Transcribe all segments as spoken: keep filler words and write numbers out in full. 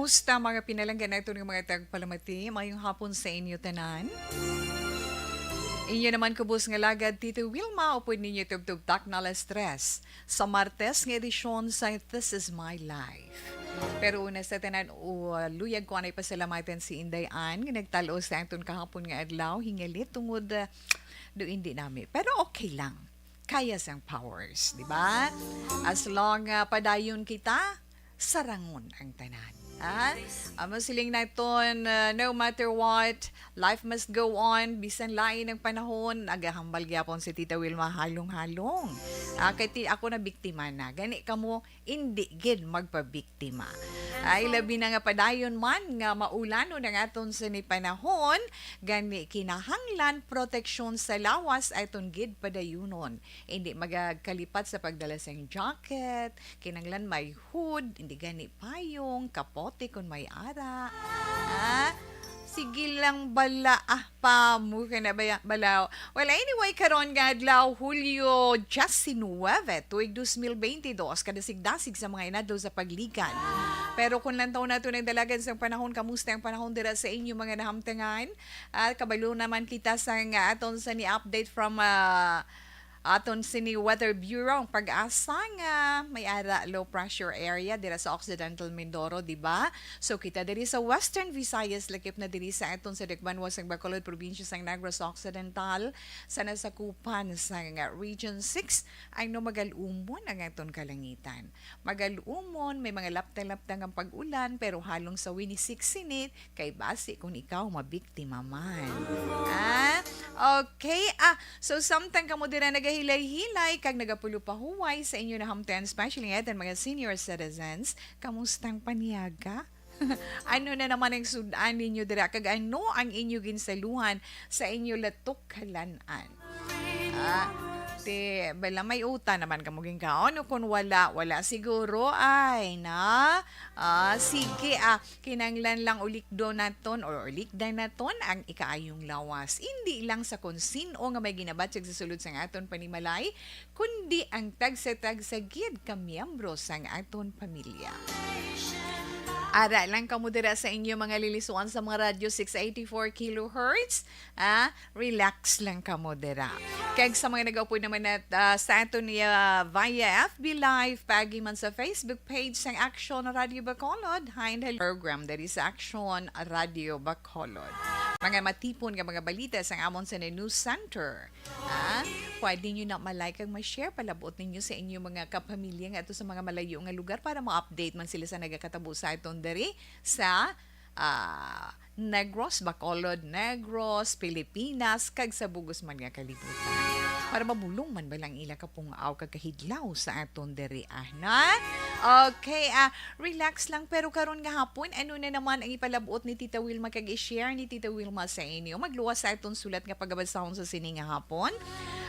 Kumusta, mga pinalangga naton nga mga tagpalamati? Mayong hapon sa inyo tanan. Inyo naman kubos nga lagad, Tito Wilma, upod ninyo tubtob takna alas tres sa Martes nga edisyon sa This Is My Life. Pero una sa tanan, u-, luyag ko anay pasalamatan si Inday Ann nga nagtal-o sa aton kahapon nga adlaw, hingalit tungod, ah, do hindi nami. Pero okay lang. Kaya sang powers, di ba? As long, ah, padayon kita, sarangon ang tanan. Ha? Amo siling naton, ah, no matter what, life must go on. Bisan lain ang panahon, nagahambal gyapon si Tita Wilma halong-halong. Ah, kay ti-, ako na biktima na. Gani kamo, indi gid magpabiktima. Ay, labi na nga padayon man nga maulanon ang aton sini panahon, gani kinahanglan proteksyon sa lawas aton gid padayunon. Indi magakalipat sa pagdala sang jacket, kinahanglan may hood, indi gani payong, kapote kon may ara. Ah, sige lang bala, ah, pamu ka na baya-, balaw. Well, anyway, karon nga adlaw, Hulyo diecinuebe, tuig dos mil beintidos, kadasig-dasig sa mga inadlaw sa pagligad. Pero kung lantaw nato ang dalagan sang panahon, kamusta ang panahon dira sa inyo mga nahamtangan? Ah, kabalo naman kita sa nga aton sa ni update from, ah, aton sini Weather Bureau, ang pag-asa nga may ara low pressure area dira sa Occidental Mindoro, di ba? So, kita diri sa Western Visayas, lakip na diri sa aton sa Dakbanuas sang Bacolod, probinsya sang Negros Occidental, sa nasakupan sang Region six, ay no magal-umon ang aton kalangitan. Magal-umon, may mga lapta-lapta nga pag-ulan, pero halong sa wini six sinit, kay basi kung ikaw mabiktima man. Ah, okay. Ah, so samtang kamo dira nagahilay-hilay kag nagapulo pahuway sa inyo nahamtan, especially aton mga senior citizens, kamusta ang paniaga? Ano na naman ang sud-an ninyo dira? Kag ano ang inyo ginsaluhan sa inyo latok-kalan-an? Ah, ti, bala, may uta naman kamo ginkaon, o kung wala, wala siguro, ay, na? Ah, sige, ah, kinanglan lang ulikdo naton or ulikdan naton ang ikaayong lawas. Indi lang sa kon sin-o nga may ginabatyag sa sulod sang aton panimalay, kundi ang tagsa-tagsa gid ka miyembro sang aton pamilya. Ara lang kamo dira sa inyo mga lilisuan sa mga radyo six eighty-four kilohertz, ah, relax lang kamo dira. Kag sa mga nagaupod naman nat-, ah, sa aton niya via F B Live, paagi man sa Facebook page sang Action Radio Bacolod, Hind Hal-, program diri sa Action Radio Bacolod. Mga matipon nga mga balita sang amon sa News Center. Ah, pwede nyo na ma-like kag ma-share, palabot ninyo sa inyo mga kapamilya nga ato sa mga malayo nga lugar para ma-update man sila sa nagakatabo sa aton diri sa, ah, Negros, Bacolod, Negros, Pilipinas, kag sa bugos man nga kalibutan. Para mabulong man ba lang ila kapung-aw kag kahidlaw sa aton diri, ah, na? Okay, ah, relax lang. Pero karon nga hapon, ano na naman ang ipalabot ni Tita Wilma kag i-share ni Tita Wilma sa inyo? Magluwas sa aton sulat nga pagabasahon sa sini nga hapon.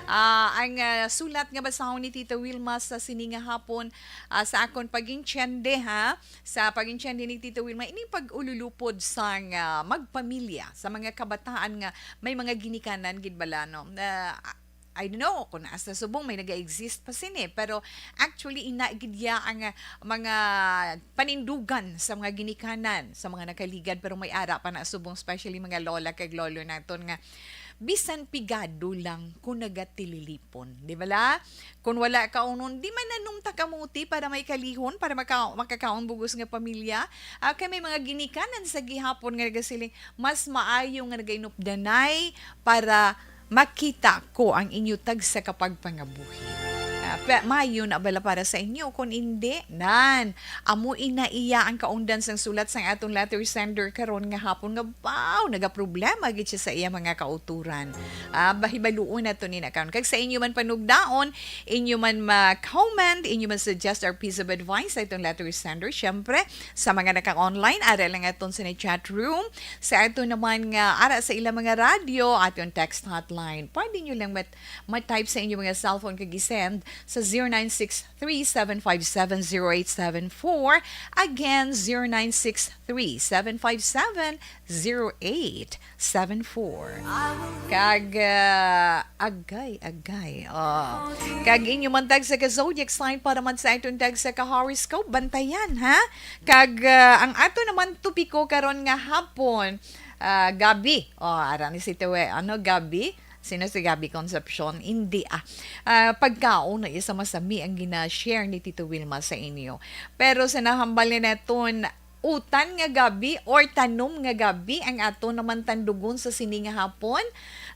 Ah, ang, ah, sulat nga basahon ni Tita Wilma sa sini nga hapon, ah, sa akon pag-intiende, ha, sa pag-intiende ni Tita Wilma, ini pag-ululupod sang, ah, magpamilya, sa mga kabataan nga may mga ginikanan gid bala, no? Na, I don't know kung naa sa subong may naga-exist pa sini, pero actually, ina gid ya ang, ah, mga panindugan sa mga ginikanan, sa mga nakaligad, pero may ara pa na subong, especially mga lola kag lolo naton nga bisan pigado lang kung nagatililipon, di ba la? Kung wala kaunon, di man nanumta kamuti para may kalihon, para maka-, makakaon bugos nga pamilya. Ah, kay may mga ginikanan sa gihapon nga nagasiling, "Mas maayo nga nagainupdanay para makita ko ang inyo tagsa ka pagpangabuhi." Ah, pa-, maayo na bala para sa inyo? Kung hindi, nan, amo ina iya ang kaundan sang sulat sang aton letter sender karon nga hapon nga, wow, nagaproblema gid siya sa iya mga kauturan. Ah, bahibaluon nato ni na karon. Kag sa inyo man panugdaon, inyo man ma-comment, inyo man suggest or piece of advice sa itong letter sender, syempre, sa mga naka-online, ara lang aton sa chat room. Sa ato naman nga ara sa ilang mga radyo, aton text hotline. Pwede nyo lang mat-, ma-type sa inyong mga cellphone kag i-send sa zero nine six three, seven five seven, zero eight seven four. Again, zero nine six three, seven five seven, zero eight seven four. Kag, ah, agay, agay. Oh. Kag inyo man tagsa ka zodiac sign para man sa atong tagsa ka horoscope, bantayan, ha? Kag, ah, ang ato naman topiko karon nga hapon, ah, Gabby. Oh, ara ni si Tewe, ano, Gabby? Sino si Gabby Concepcion? Hindi, ah. Ah, pagkaon na isa masami ang gina-share ni Tito Wilma sa inyo. Pero sa nahambal ni naton, utan nga Gabby or tanom nga Gabby ang ato naman tandugon sa sini nga hapon.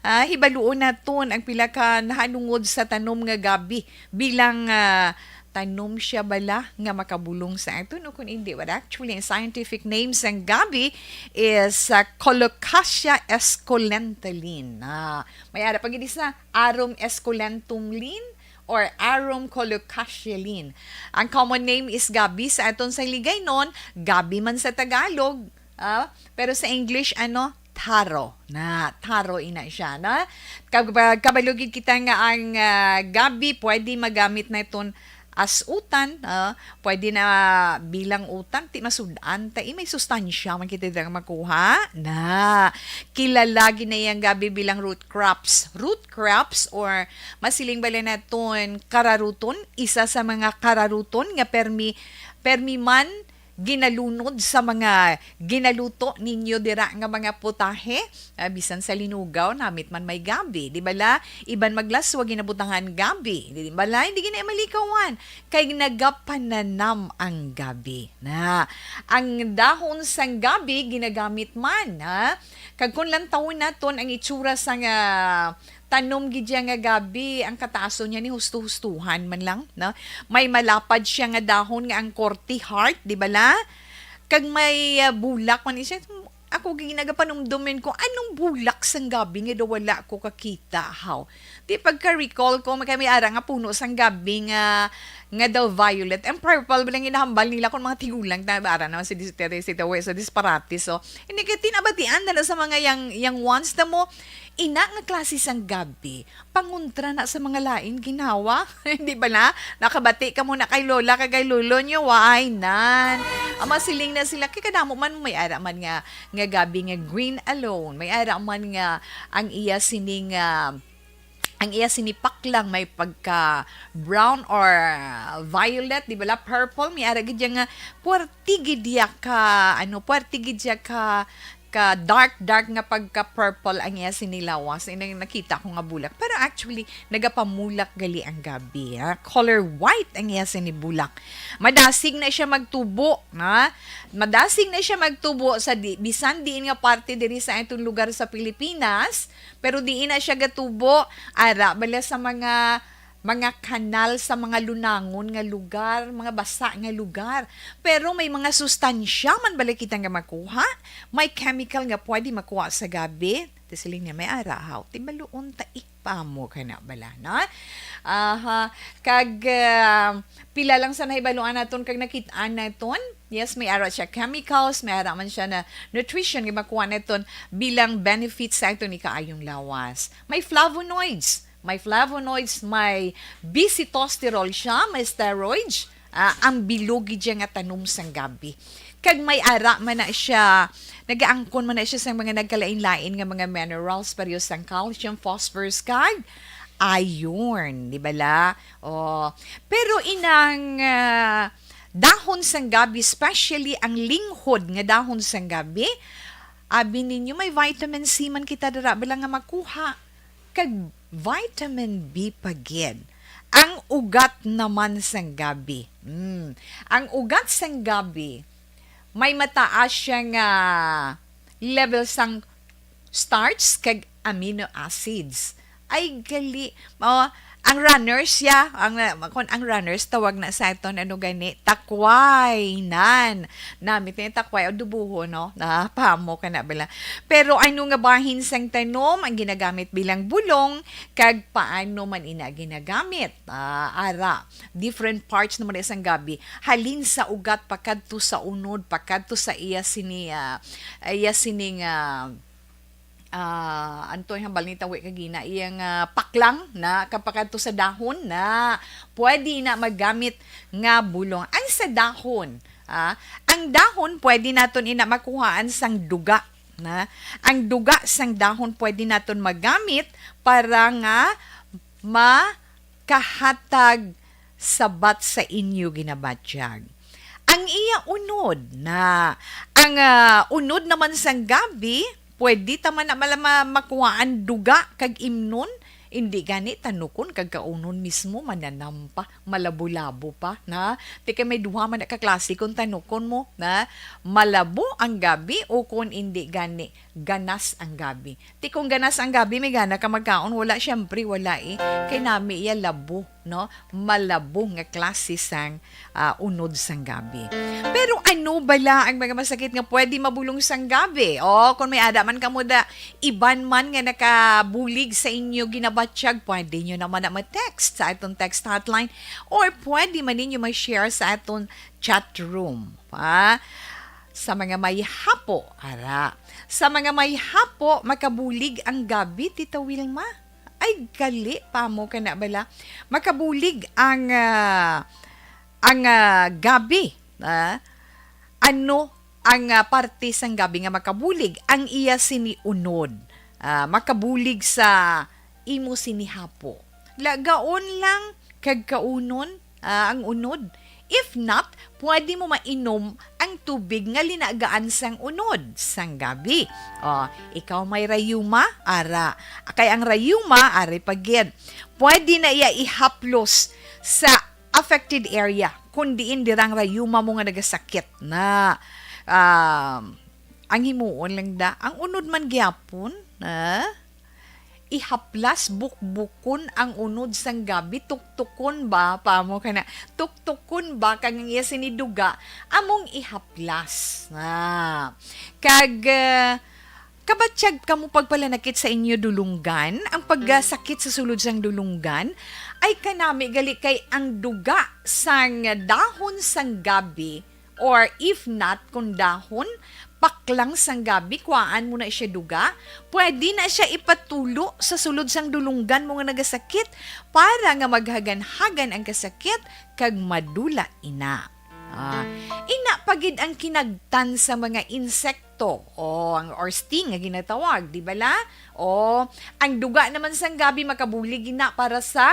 Ah, hibaluon naton ang pila ka nahanungod sa tanom nga Gabby bilang, ah, tanom siya bala nga makabulong sa aton o kung hindi. Well, actually, ang scientific name sang Gabby is, ah, Colocasia esculenta, Lin. Ah, may ara pa gid isa, Arum esculentum, Lin, or Arum colocasia, Lin. Ang common name is Gabby sa aton sa Hiligaynon, Gabby man sa Tagalog, ah, pero sa English, ano, taro. Na, taro ina siya, na. Kab-, kabalo gid kita nga ang, ah, Gabby pwede magamit naton as utan, ah, pwede na bilang utan, ti masud-an ta, eh, may sustansya man kita dira makuha. Na, kilala gid na yang Gabby bilang root crops. Root crops or masiling bala naton kararuton, isa sa mga kararuton nga permi, permi man ginalunod sa mga ginaluto ninyo dira nga mga putahe, ah, bisan sa linugaw, namit man may Gabby, di bala? Iban maglaswa ginabutangan Gabby, di bala? Hindi gina malikawan, kay nagapananam ang Gabby. Na, ang dahon sang Gabby ginagamit man, ha? Kag kung lantawon naton ang itsura sang, ah, tanom gid siya nga Gabby, ang kataason niya ni husto-hustuhan man lang, no? May malapad siya nga dahon nga ang korte heart, di bala? Kag may, ah, bulak man siya. Ako gid nagapanumdom man ko, anong bulak sang Gabby nga daw wala ko kakita, haw? Di pagka-recall ko, may, may ara nga puno sang Gabby nga, nga daw violet and purple, bilang ginahambal nila kung mga tigulang, ta-, ara naman si dis-, si Tawe sa disparate. So, hindi ka tinabatian na sa mga yang, yang ones na mo, ina nga klase sang Gabby, pangontra na sa mga lain ginawa. Di bala? Nakabati ka muna kay lola, kay, kay lolo nyo, why nan? Ang masiling na sila, kay kadamo man may ara man nga, nga Gabby nga green alone, may ara man nga ang iya sining, ah, ang iya sini paklang may pagka brown or, ah, violet, di bala? Purple, may ara gid ya nga puwerte gid ya ka, ano, puwerte gid ya ka, ka dark, dark nga pagka purple ang iya sini lawas. Inang nakita ko nga bulak. Pero actually, nagapamulak gali ang Gabby, ha? Color white ang iya sini bulak. Madasig na siya magtubo, ha? Madasig na siya magtubo sa di, bisan diin nga parte diri sa atong lugar sa Pilipinas, pero diin na siya gatubo, ara bala sa mga, mga kanal sa mga lunangon nga lugar, mga basa nga lugar. Pero may mga sustansya man bala kita nga makuha, may chemical nga pwede makuha sa Gabby. Ti siling niya, may ara, haw. Ti baluon ta, ikpamo ka na bala, no? Aha. Kag, ah, pila lang sa nahibaluan naton kag nakit-an naton. Yes, may ara siya chemicals, may ara man siya na nutrition nga makuha naton bilang benefits sa aton ikaayong lawas. May flavonoids, may flavonoids, may bisitosterol siya, may steroids, ah, ang bilog gid siya nga tanom sang Gabby. Kag may ara man na siya, nagaangkon man na siya sa mga nagkalain-lain nga mga minerals, pareho sang calcium, phosphorus, kag iron, di bala? Oh, pero inang, ah, dahon sang Gabby, especially ang linghod nga dahon sang Gabby, abi ninyo, may vitamin C man kita dira bala nga makuha, kag vitamin B pa gid. Ang ugat naman sang Gabby. Mm. Ang ugat sang Gabby, may mataas siya nga level sang starch kag amino acids. Ay, gali. Oh, ang runners, ya, ang, uh, kung ang runners, tawag na sa aton, ano gani, takway, nan. Namit na yung takway, o dubuho, no? Na, pamo ka na bala. Pero ano nga bahin sang tanom ang ginagamit bilang bulong, kag paano man ina ginagamit? Ah, ara, different parts naman na sang Gabby. Halin sa ugat, pakadto sa unod, pakadto sa iya sini, ah, iya sining, ah, Ah, anto ang hambal ni Tawi kagina, iyang, ah, paklang na kapakadto sa dahon na pwede na magamit nga bulong. Ang sa dahon, ah, ang dahon pwede naton ina makuhaan sang duga, na. Ang duga sang dahon pwede naton magamit para nga makahatag sabat sa inyo ginabatyag. Ang iya unod na, ang, ah, unod naman sang gabi, pwede ta man na mala-, ma-, makuhaan duga kag imnon, indi gani tanukon kag kaunon mismo, mananam pa, malabo-labo pa, na. Ti kay may duha man na ka klase kon tanukon mo, na, malabo ang gabi o kon indi gani, ganas ang gabi. Ti kung ganas ang gabi, may gana ka magkaon? Wala, syempre, wala eh. Kay nami iya labo, no? Malabo nga klase sang, ah, unod sang gabi. Pero ano bala ang mga masakit nga pwede mabulong sang gabi? O, kung may ada man kamo da, iban man nga nakabulig sa inyo ginabatyag, pwede nyo naman na ma-text sa aton text hotline or pwede man ninyo ma-share sa aton chat room. Ha? Sa mga may hapo, ara. Sa mga may hapo, makabulig ang gabi, Tita Wilma. Ay, gali pa mo ka na bala. Makabulig ang, ah, ang, ah, gabi. Ah, ano ang, ah, parte sang gabi nga makabulig? Ang iya sini unod. Ah, makabulig sa imo sini hapo. Lagaon lang kag kaunon, ah, ang unod. If not, pwede mo mainom ang tubig nga linagaan sang unod sang gabi. O, ikaw may rayuma, ara. Kay ang rayuma, ari pa gid. Pwede na iya ihaplos sa affected area, kung diin dira ang rayuma mo nga nagasakit na. Ah, ang himuon lang da, ang unod man gyapon, ah, ihaplas, bukbukon ang unod sang gabi, tuktukon ba, pa mo ka na, tuktukon ba, kag ang iya sini duga, among ihaplas. Ah. Kag, ah, kabatyag kamo pagpalanakit sa inyo dulunggan, ang pagkasakit sa sulod sang dulunggan, ay kanami gali kay ang duga sang dahon sang gabi, or if not, kung dahon, paklang sang gabi, kuhaan mo na siya duga, pwede na siya ipatulo sa sulod sang dulunggan mo nga nagasakit para nga maghaganhagan ang kasakit kag madula ina. Ah, ina pa gid ang kinagtan sa mga insekto o ang, or sting nga ginatawag, di bala? O ang duga naman sang gabi makabulig ina para sa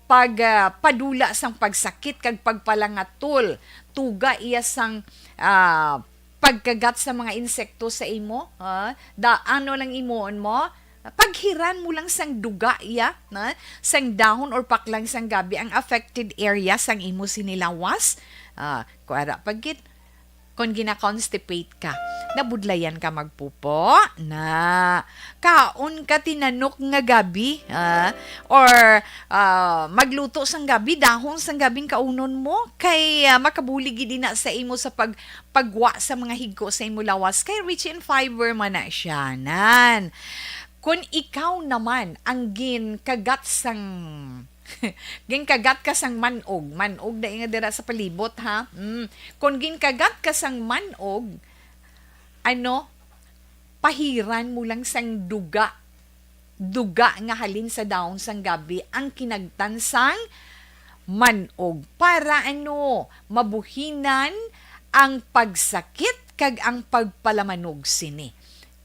pag, ah, padula sang pagsakit kag pagpalangatol. Tuga iya sang, ah, pagkagat sa mga insekto sa imo, ha? Da, ano lang imuon mo? Paghiran mo lang sang duga iya, na, sang dahon or paklang sang gabi ang affected area sang imo sinilawas. Ah, kuara pa gid, kung gina-constipate ka, nabudlayan ka magpupo, na, kaon ka tinanok nga gabi, ah, or, ah, magluto sang gabi, dahon sang gabing kaunon mo, kay, ah, makabulig gid na sa imo sa pag-, pagwa sa mga higko sa imo lawas, kay rich in fiber man na siya, nan. Kung ikaw naman ang ginkagat sang, ginkagat ka sang manog, manog na nga dira sa palibot, ha? Mm. Kung ginkagat ka sang manog, ano, pahiran mo lang sang duga, duga nga halin sa dahon sang gabi ang kinagtan sang manog para, ano, mabuhinan ang pagsakit kag ang pagpalamanog sini.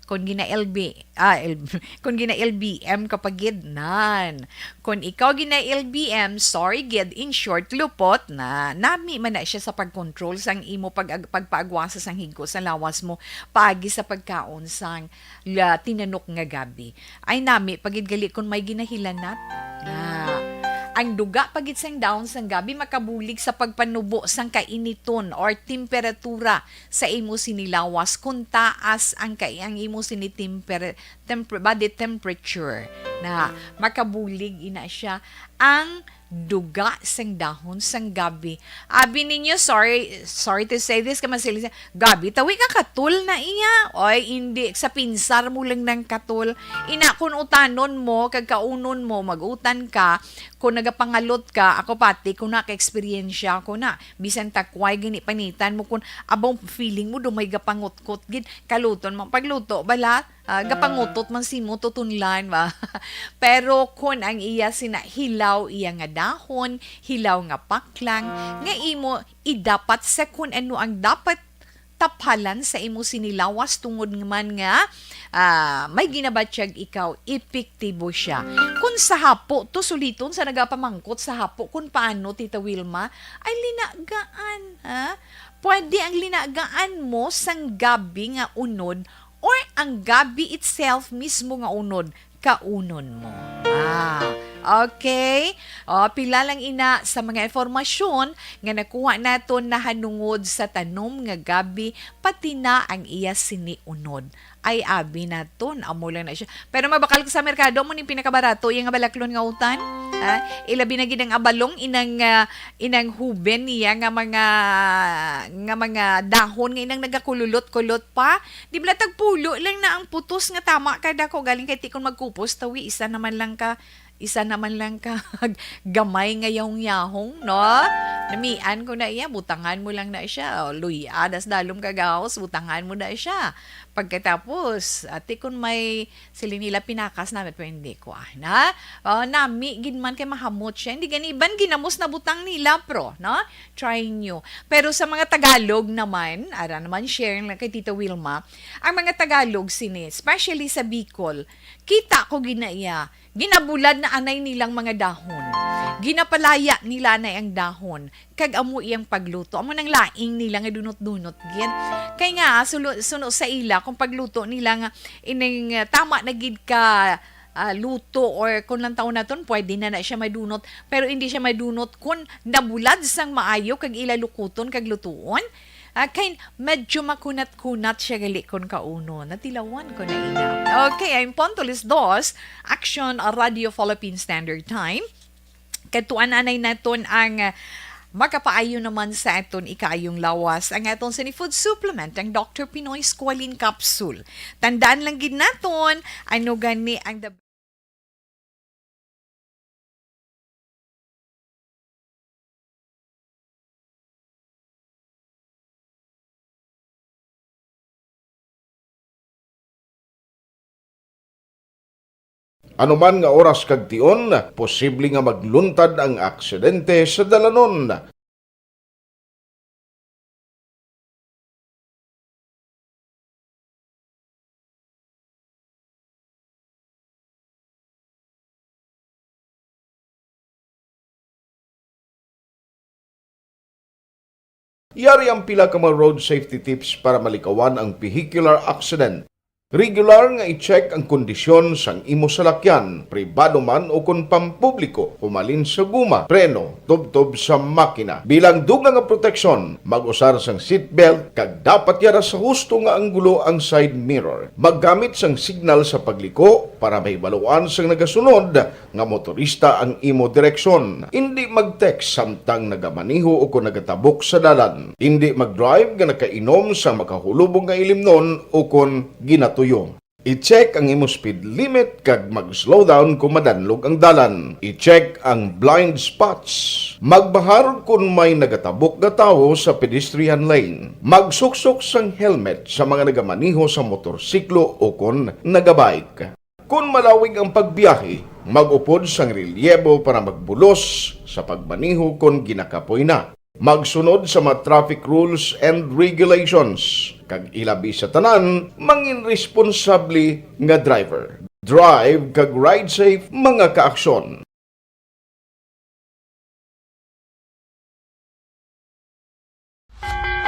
Kung gina-L B, ah, L-, kung gina-L B M ka pa gid, nan. Kung ikaw gina-L B M, sorry gid, in short, lupot na. Nami man na siya sa pag-control sang imo pag-, pagpaagwasa sang higko sa lawas mo, paagi sa pagkaon sang la-, tinanok nga gabi. Ay, nami pa gid gali kung may ginahilanat. Na, ang duga pa gid sang dahon sang gabi makabulig sa pagpanubo sang kainiton or temperatura sa imo sini lawas. Kung taas ang kai-, ang imo sini temper-, temper-, body temperature, na makabulig ina siya ang duga sang dahon sang gabi. Abi ninyo, sorry, sorry to say this, ka masili siya, "Gabi, tawi ka katul na iya." Oy, hindi, sa pinsar mo lang ng katul. Ina, kung utanon mo, kag kaunon mo, mag-utan ka, kung nagapangalot ka, ako pati, kung naka-eksperyensya ako na, bisan takway, gini panitan mo, kung abang feeling mo, dumay gapangutkot, gid, kaluton mo. Pagluto, bala, Ah, gapangutot man simo tutunlan ba? Pero kon ang iya sina hilaw iya nga dahon, hilaw nga paklang, nga imo idapat sa kun ano ang dapat tapalan sa imo sini lawas, tungod man nga, ah, may ginabatyag ikaw, epektibo siya. Kun sa hapo to suliton sa nagapamangkot sa hapo, kun paano, Tita Wilma, ay linagaan, ha? Pwede ang linagaan mo sang gabi nga unod or ang gabi itself mismo nga unod, kaunon mo. Ah, okay. O, pila lang ina sa mga informasyon nga nakuha naton nahanungod sa tanom nga gabi, pati na ang iya sini unod. Ay, abi naton, amo lang na siya. Pero mabakal ko sa merkado, mo ning pinakabarato, iya nga balaklon nga utan. Ah, ilabi na gid ang abalong, inang, ah, inang huben niya nga mga, nga mga dahon nga inang nagakululot-kulot pa. Di bala tagpulo lang na ang putos nga tama ka dako, galing kay ti kon magkupos tawi, isa naman lang ka, isa naman lang ka gamay nga yahong-yahong, no? Namian ko na iya, butangan mo lang na siya. O, luy-a das dalom ka gahos, butangan mo na siya. Pagkatapos, ati kon may sili nila pinakas na, pero hindi ko, ah, na? O, nami gid man kay mahamot siya. Hindi gani, iban ginamos na butang nila, pro, no? Try nyo. Pero sa mga Tagalog naman, ara naman, share lang kay Tita Wilma, ang mga Tagalog sini, especially sa Bicol, kita ko ginaiya, ginabulad na anay nilang mga dahon. Ginapalaya nila anay ang dahon, kag amo iyang pagluto. Amo nang laing nila nga dunot-dunot gid. Kay nga, sulo-, suno sa ila, kung pagluto nila nga ining, uh, tama na gid ka, ah, luto, or kung lang taon naton, pwede na na siya madunot, pero hindi siya madunot kung nabulad sang maayo kag ila lukuton kag lutuon. Ah, kay medyo makunat-kunat siya gali kon kauno. Natilawan ko na ina. Okay, ang punto alas dos, Action Radio Philippine Standard Time. Kadtuan anay naton ang, ah, makapaayo naman sa aton ikaayong lawas, ang aton sini food supplement, ang Doctor Pinoy Squalene Capsule. Tandaan lang gid naton, ano gani ang the Ano man nga oras kag tion, posible nga magluntad ang aksidente sa dalanon. Yari ang pila ka mga road safety tips para malikawan ang vehicular accident. Regular nga i-check ang kondisyon sang imo salakyan, pribado man o kon pampubliko, humalin sa guma, preno, tubtob sa makina. Bilang dugang nga proteksyon, mag-usar sang seatbelt kag dapat yara sa husto nga anggulo ang side mirror. Maggamit sang signal sa pagliko para mahibaluan sang nagasunod nga motorista ang imo direksyon. Indi mag-text samtang nagamaneho o kon nagatabok sa dalan. Indi mag-drive nga nakainom sang makahulubong nga ilimnon o kon ginatuyo. I-check ang imo speed limit kag mag-slow down kon madanlog ang dalan. I-check ang blind spots. Magbahar kon may nagatabok nga tawo sa pedestrian lane. Magsuksok sang helmet sa mga nagamaneho sa motorsiklo o kon nagabike. Kon malawig ang pagbiyahe, mag-upod sang relyebo para magbulos sa pagmaneho kon ginakapoy na. Magsunod sa mga traffic rules and regulations, kag ilabi sa tanan, mangin responsable nga driver. Drive kag ride safe, mga kaaksyon.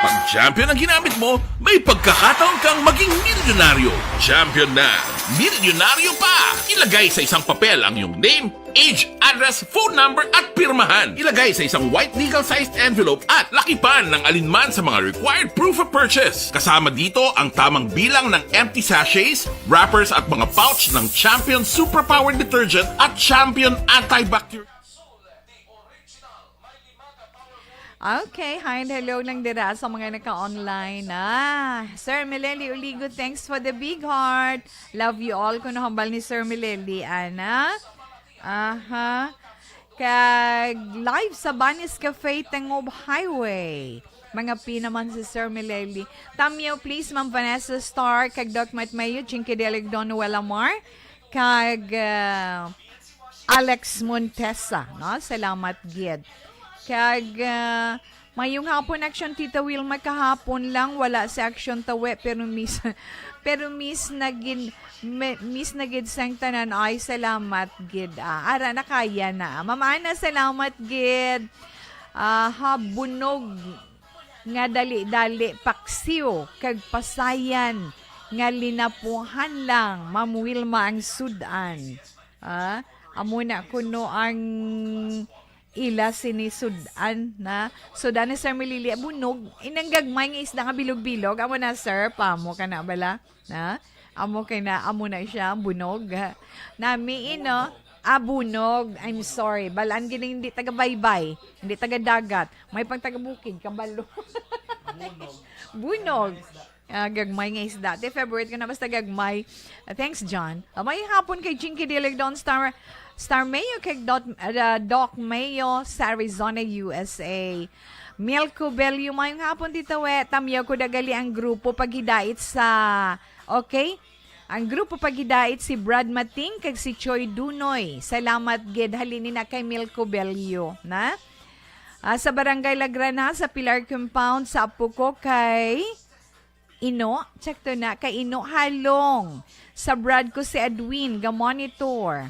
Pag champion ang ginamit mo, may pagkakataon kang maging milyonaryo. Champion na, milyonaryo pa! Ilagay sa isang papel ang iyong name, age, address, phone number, at pirmahan. Ilagay sa isang white legal-sized envelope at lakipan ng alinman sa mga required proof of purchase. Kasama dito ang tamang bilang ng empty sachets, wrappers, at mga pouch ng Champion Superpower Detergent at Champion Antibacterial. Okay, hi and hello lang dira sa mga naka-online na. Sir Meleli Uligo, thanks for the big heart. Love you all, kuno hambal ni Sir Meleli, ana. Aha. Kag live sa Banis Cafe, Tangob Highway. Mga P naman si Sir Mileli. Tamyo, please, Ma'am Vanessa Star, kag Doc Matt Mayo, Chinky Delig, Don Noel Amar, kag, ah, Alex Montesa, no? Salamat gid. Kag, ah, mayong hapon, Action Tita Wilma, kahapon lang, wala si Action Tawe, pero miss, pero miss na gid, mi-, miss na gid sang tanan. Ay, salamat gid, ah. Ara na kaya na. Ma'am Ana, salamat gid. Ah, ha, bunog nga dali-dali, paksiw, kag pasayan nga linapuhan lang, Ma'am Wilma, ang sud-an. Ah, amo na kuno ang ila sini sud-an na. Sud-an ni Sir Milili, bunog. Inang gagmay nga isda nga bilog-bilog. Amo na, sir, pamo ka na bala? Na? Amo kay na, amo na siya, bunog. Nami, ino, ah, bunog. I'm sorry. Balaan gini hindi taga baybay, hindi taga dagat. May pang taga bukid, kabalo. Bunog. Ah, gagmay nga isda. Te, favorite ko na basta gagmay. Ah, thanks, John. Ah, may hapon kay Chinky Dilig, Don Star, Star Mayo, kay Dot, ah, Doc Mayo sa Arizona, U S A. Milko Bello, mayong hapon, Tita We. Tamyaw ko dagali ang grupo paghidait sa, okay? Ang grupo paghidait si Brad Mating kag si Choi Dunoy. Salamat gid, halin ni na kay Milko Bello, na? Ah, sa Barangay Lagrana, sa Pilar Compound, sa apo ko kay Ino, check to na, kay Ino Halong. Sa Brad ko si Edwin, ga monitor.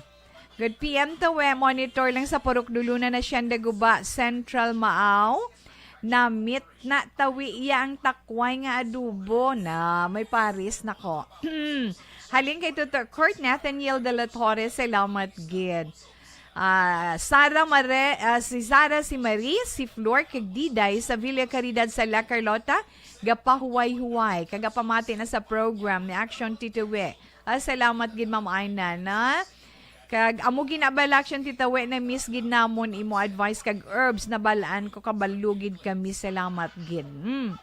Good P M to we, monitor lang sa Purok Duluna na Hacienda Guba, Central Maaw. Namit na tawi iya ang takway nga adobo na may paris na ko. Halin kay Tutor Kurt Nathaniel de la Torre, salamat gid. Ah, Sara Mare-, ah, si Sara, si Marie, si Flor, kag Diday sa Villa Caridad sa La Carlota, gapahuway-huway, kagapamati na sa program ni Action Tito We. Ah, salamat gid, Ma'am Ana, na. Kag amo ginabalak siyang Tito We na miss gid namon imo advice kag herbs, nabalaan ko kabalo gid kami. Salamat gid. Mm.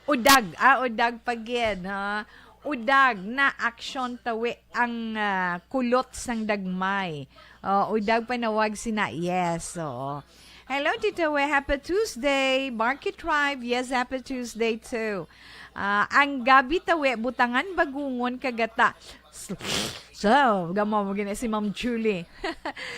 Udag, ah, udag pa gid, ha? Udag na action tawi ang, ah, kulot sang dagmay. Oh, udag panawag sina, yes, oo. Hello, Tito We. Happy Tuesday. Market Tribe. Yes, happy Tuesday too. Ah, ang gabi tawi, butangan bagungon kagata. So, gamo mo gina si Ma'am Julie.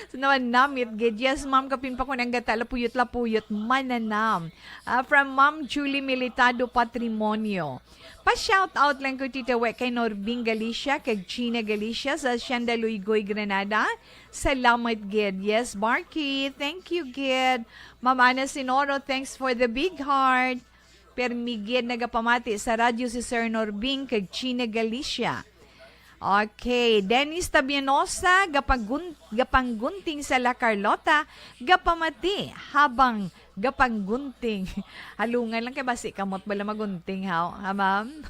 So, naman namit gid. Yes, ma'am, kapin pa ko ng gata, lapuyot-lapuyot, mananam. Ah, from Ma'am Julie Militado Patrimonio. Pa-shout out lang ko, Tita We, kay Norbing Galicia, kag Gina Galicia sa Hacienda Luygoy, Granada. Salamat gid. Yes, Marky. Thank you gid. Ma'am Ana Sinoro, thanks for the big heart. Permi gid nagapamati sa radyo si Sir Norbing kag China Galicia. Okay, Dennis Tabianosa, gapagun-, gapanggunting sa La Carlota, gapamati habang gapanggunting. Halungan lang kay basi kamot bala magunting, haw, ha, ma'am?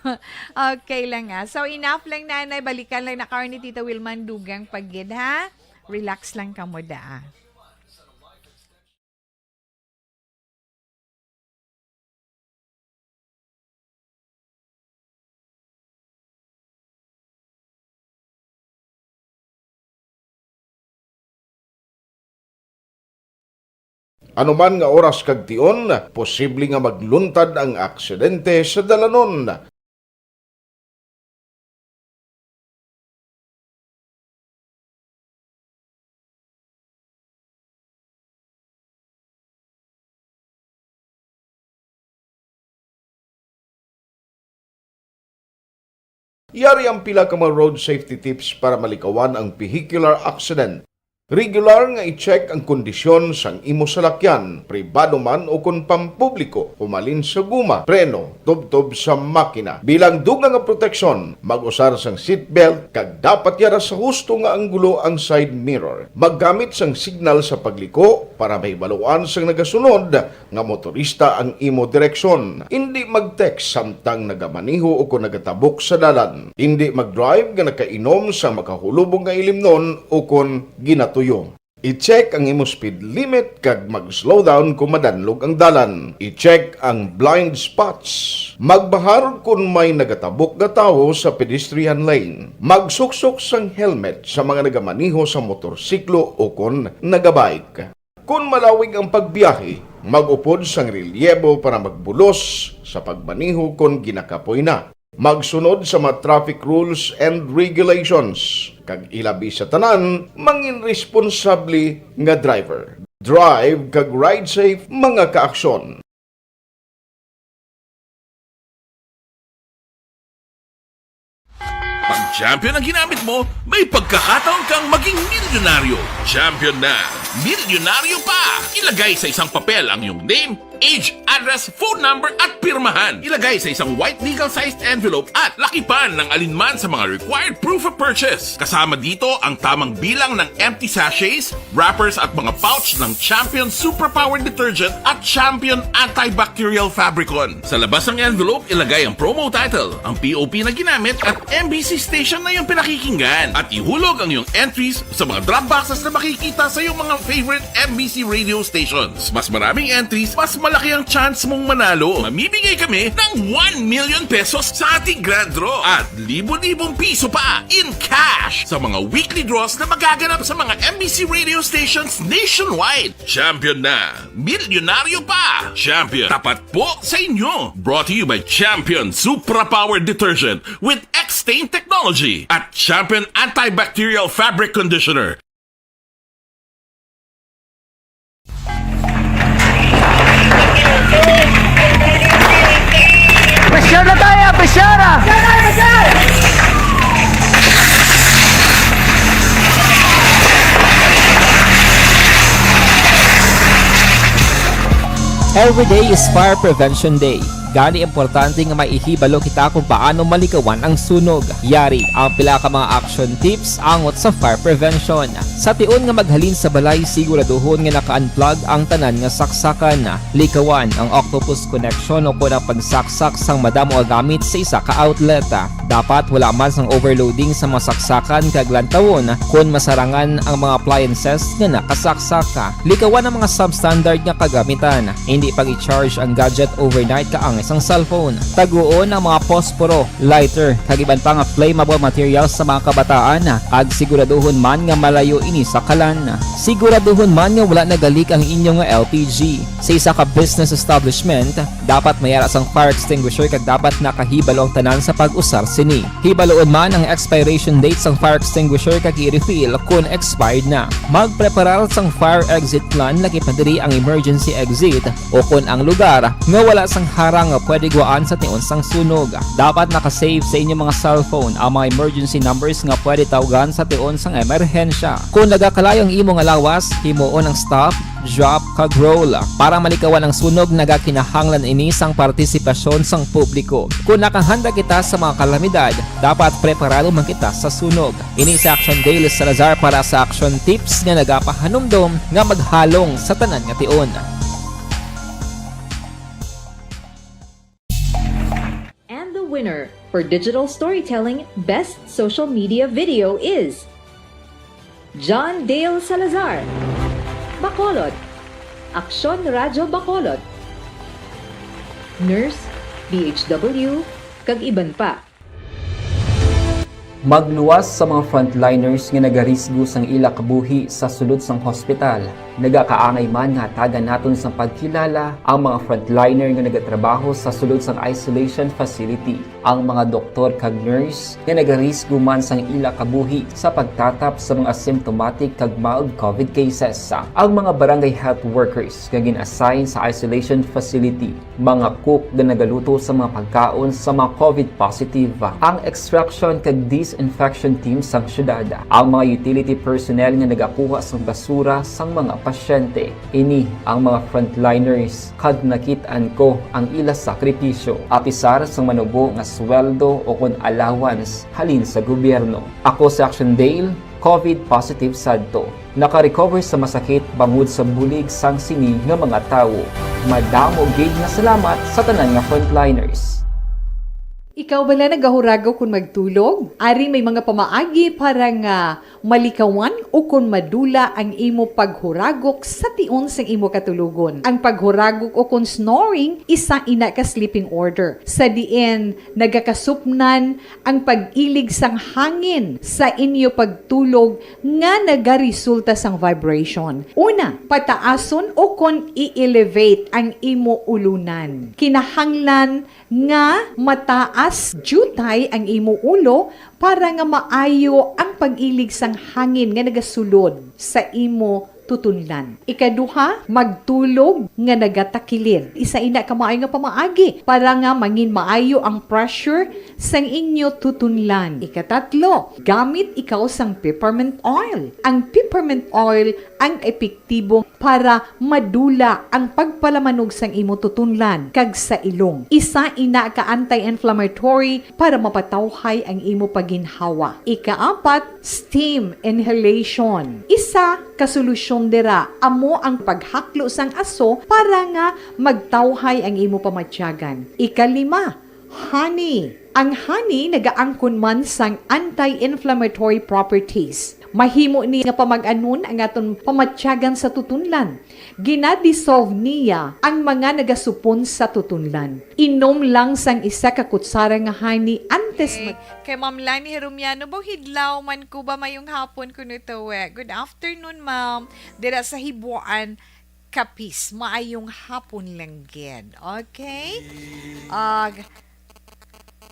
Okay lang, ah. So, enough lang, nanay. Balikan lang na karon ni Tita Wilma ang dugang pa gid, ha? Relax lang kamo, da. Anuman nga oras kag tion, posible nga magluntad ang aksidente sa dalanon. Yari ang pila ka mga road safety tips para malikawan ang vehicular accident. Regular nga i-check ang kondisyon sang imo salakyan, pribado man o kon pampubliko, humalin sa guma, preno, tubtob sa makina. Bilang dugang nga proteksyon, mag-usar sang seatbelt kag dapat yara sa husto nga anggulo ang side mirror. Maggamit sang signal sa pagliko para mahibaluan sang nagasunod nga motorista ang imo direksyon. Indi mag-text samtang nagamaneho o kon nagatabok sa dalan. Indi mag-drive nga nakainom sa makahulubong nga ilimnon o kon ginatuyo. I-check ang imo speed limit kag mag-slow down kon madanlog ang dalan. I-check ang blind spots. Magbahar kon may nagatabok nga tawo sa pedestrian lane. Magsuksok sang helmet sa mga nagamaneho sa motorsiklo o kon nagabike. Kon malawig ang pagbiyahe, mag-upod sang relyebo para magbulos sa pagmaneho kon ginakapoy na. Magsunod sa mga traffic rules and regulations, kag ilabi sa tanan, mangin responsable nga driver. Drive kag ride safe, mga kaaksyon. Pag Champion ang ginamit mo, may pagkakataon kang maging milyonaryo. Champion na, milyonaryo pa! Ilagay sa isang papel ang iyong name, age, address, phone number, at pirmahan. Ilagay sa isang white legal-sized envelope at lakipan ng alinman sa mga required proof of purchase. Kasama dito ang tamang bilang ng empty sachets, wrappers, at mga pouch ng Champion Superpower Detergent at Champion Antibacterial Fabricon. Sa labas ng envelope, ilagay ang promo title, ang P O P na ginamit, at M B C station na iyong pinakikinggan. At ihulog ang iyong entries sa mga drop boxes na makikita sa iyong mga favorite M B C radio stations. Mas maraming entries, mas malaki ang chance mong manalo. Mamimigay kami ng one million pesos sa ating grand draw at libo-libong piso pa in cash sa mga weekly draws na magaganap sa mga M B C radio stations nationwide. Champion na! Milyonaryo pa! Champion, tapat po sa inyo! Brought to you by Champion Supra Power Detergent with X-Stain Technology at Champion Antibacterial Fabric Conditioner. Pressure na tayo! Pressure! Every day is Fire Prevention Day. Gani, importante nga may ihibalo kita kung paano malikawan ang sunog. Yari ang pila ka mga action tips angot sa fire prevention. Sa tion nga maghalin sa balay, siguraduhon nga naka-unplug ang tanan nga saksakan. Likawan ang octopus connection o kon ang pagsaksak sang madamo nga gamit sa isa ka outlet. Dapat wala man sang overloading sa mga saksakan kag lantawon kon masarangan ang mga appliances nga nakasaksak. Likawan ang mga substandard nga kagamitan. Indi pag-i-charge ang gadget overnight kaangay sang cellphone. Taguon ang mga posporo, lighter, kag iban pa nga flammable materials sa mga kabataan, kag siguraduhon man nga malayo ini sa kalan. Siguraduhon man nga wala nagalik ang inyo nga L P G. Sa isa ka business establishment, dapat may ara sang fire extinguisher kag dapat nakahibalo ang tanan sa pag-usar sini. Hibaloon man ang expiration date sang fire extinguisher kag i-refill kon expired na. Magpreparar sang fire exit plan, lakip na diri ang emergency exit o kon ang lugar nga wala sang harang nga pwede guwaan sa tion sang sunog. Dapat naka-save sa inyo mga cellphone ang mga emergency numbers nga pwede tawgan sa tion sang emerhensya. Kon nagakalayo ang imo nga lawas, himuon ang stop, drop, kag roll. Para malikawan ang sunog, nagakinahanglan ini sang partisipasyon sang publiko. Kon nakahanda kita sa mga kalamidad, dapat preparado man kita sa sunog. Ini si Action Dale Salazar para sa Action Tips nga nagapahanumdom nga maghalong sa tanan nga tion. And the winner for digital storytelling best social media video is John Dale Salazar, Bacolod, Aksyon Radyo Bacolod, Nurse, D H W, kag iban pa. Magluwas sa mga frontliners nga nagarisgo sang ila kabuhi sa sulod sang hospital. Nagakaangay man nga hatagan naton sang pagkilala ang mga frontliner nga nagatrabaho sa sulod sang isolation facility, ang mga doktor kag nurse nga nagarisgo man sang ila kabuhi sa pagtatap sa mga symptomatic kag mild covid cases, ang mga barangay health workers nga gin-assign sa isolation facility, mga cook nga nagaluto sa mga pagkaon sa mga covid positive, ang extraction kag disinfection team sang syudad, ang mga utility personnel nga nagakuha sang basura sang mga pasyente. Ini ang mga frontliners, kag nakit-an ko ang ila sakripisyo, apisar sang manubo nga sweldo o kon allowance halin sa gobyerno. Ako si Action Dale, covid positive sadto. Naka-recover sa masakit bangod sa bulig sang sini nga mga tawo. Madamo gid nga salamat sa tanan nga frontliners. Ikaw bala nagahuragaw kon magtulog? Ari may mga pamaagi para nga malikawan ukon madula ang imo paghuragok sa tion sang imo katulogon. Ang paghuragok ukon snoring, isa ina ka sleeping order, sa diin nagakasupnan ang pag-ilig sang hangin sa inyo pagtulog nga nagaresulta sang vibration. Una, pataason ukon i-elevate ang imo ulunan. Kinahanglan nga mataas diutay ang imo ulo para nga maayo ang pag-ilig sang hangin nga nagasulod sa imo tutunlan. Ikaduha, magtulog nga nagatakilid. Isa ina ka maayo nga pamaagi para nga mangin maayo ang pressure sang inyo tutunlan. Ikatatlo, gamit ikaw sang peppermint oil. Ang peppermint oil ang epektibo para madula ang pagpalamanog sang imo tutunlan kag sa ilong. Isa ina ka anti-inflammatory para mapatawhay ang imo paginhawa. Ikaapat, steam inhalation. Isa ka solusyon dira amo ang paghaklo sang aso para nga magtawhay ang imo pamatyagan. Ikalima, honey. Ang honey nagaangkon man sang anti-inflammatory properties. Mahimo ni nga pamag-anon ang aton pamatyagan sa tutunlan. Gina-dissolve niya ang mga nagasupon sa tutunlan. Inom lang sang isa ka kutsara nga honey antes Okay. mag- Kay Ma'am Lani Herumiano, Bawhidlaw man ko ba, mayong hapon kuno tawe. Good afternoon, ma'am. Dira sa Hibuan, Capiz. Maayong hapon lang gid. Okay? Ah,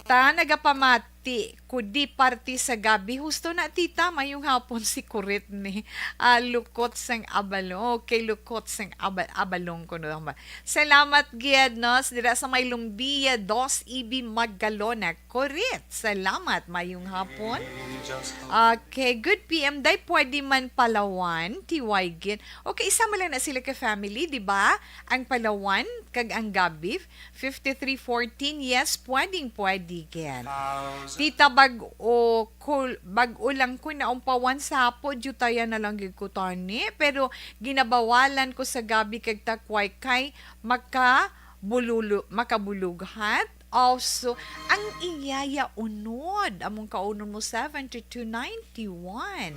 ta nagapamati ko di parte sa gabi. Husto na, tita, mayong hapon si Kurit ni, ah, Lukot sang Abalong. Okay, Lukot sang Aba-, Abalong kuno ba. Salamat gid, no? Dira sa may Lumbia, Dos Ibi Magalona. Kurit. Salamat. Mayong hapon. Okay, good P M day. Pwede man Palawan, T Y gid. Okay, isa man lang na sila ka family, di ba? Ang Palawan, kag ang Gabi, fifty-three fourteen. Yes, pwedeng pwede gid. Tita, bag-o, kul-, bag-o lang ko naumpawan sa hapo, diutaya na lang gid ko tani. Pero ginabawalan ko sa Gabi kag Takway kay maka bululu-, makabulughat. Also, ang iyaya unod, among kaunon mo, seventy-two ninety-one.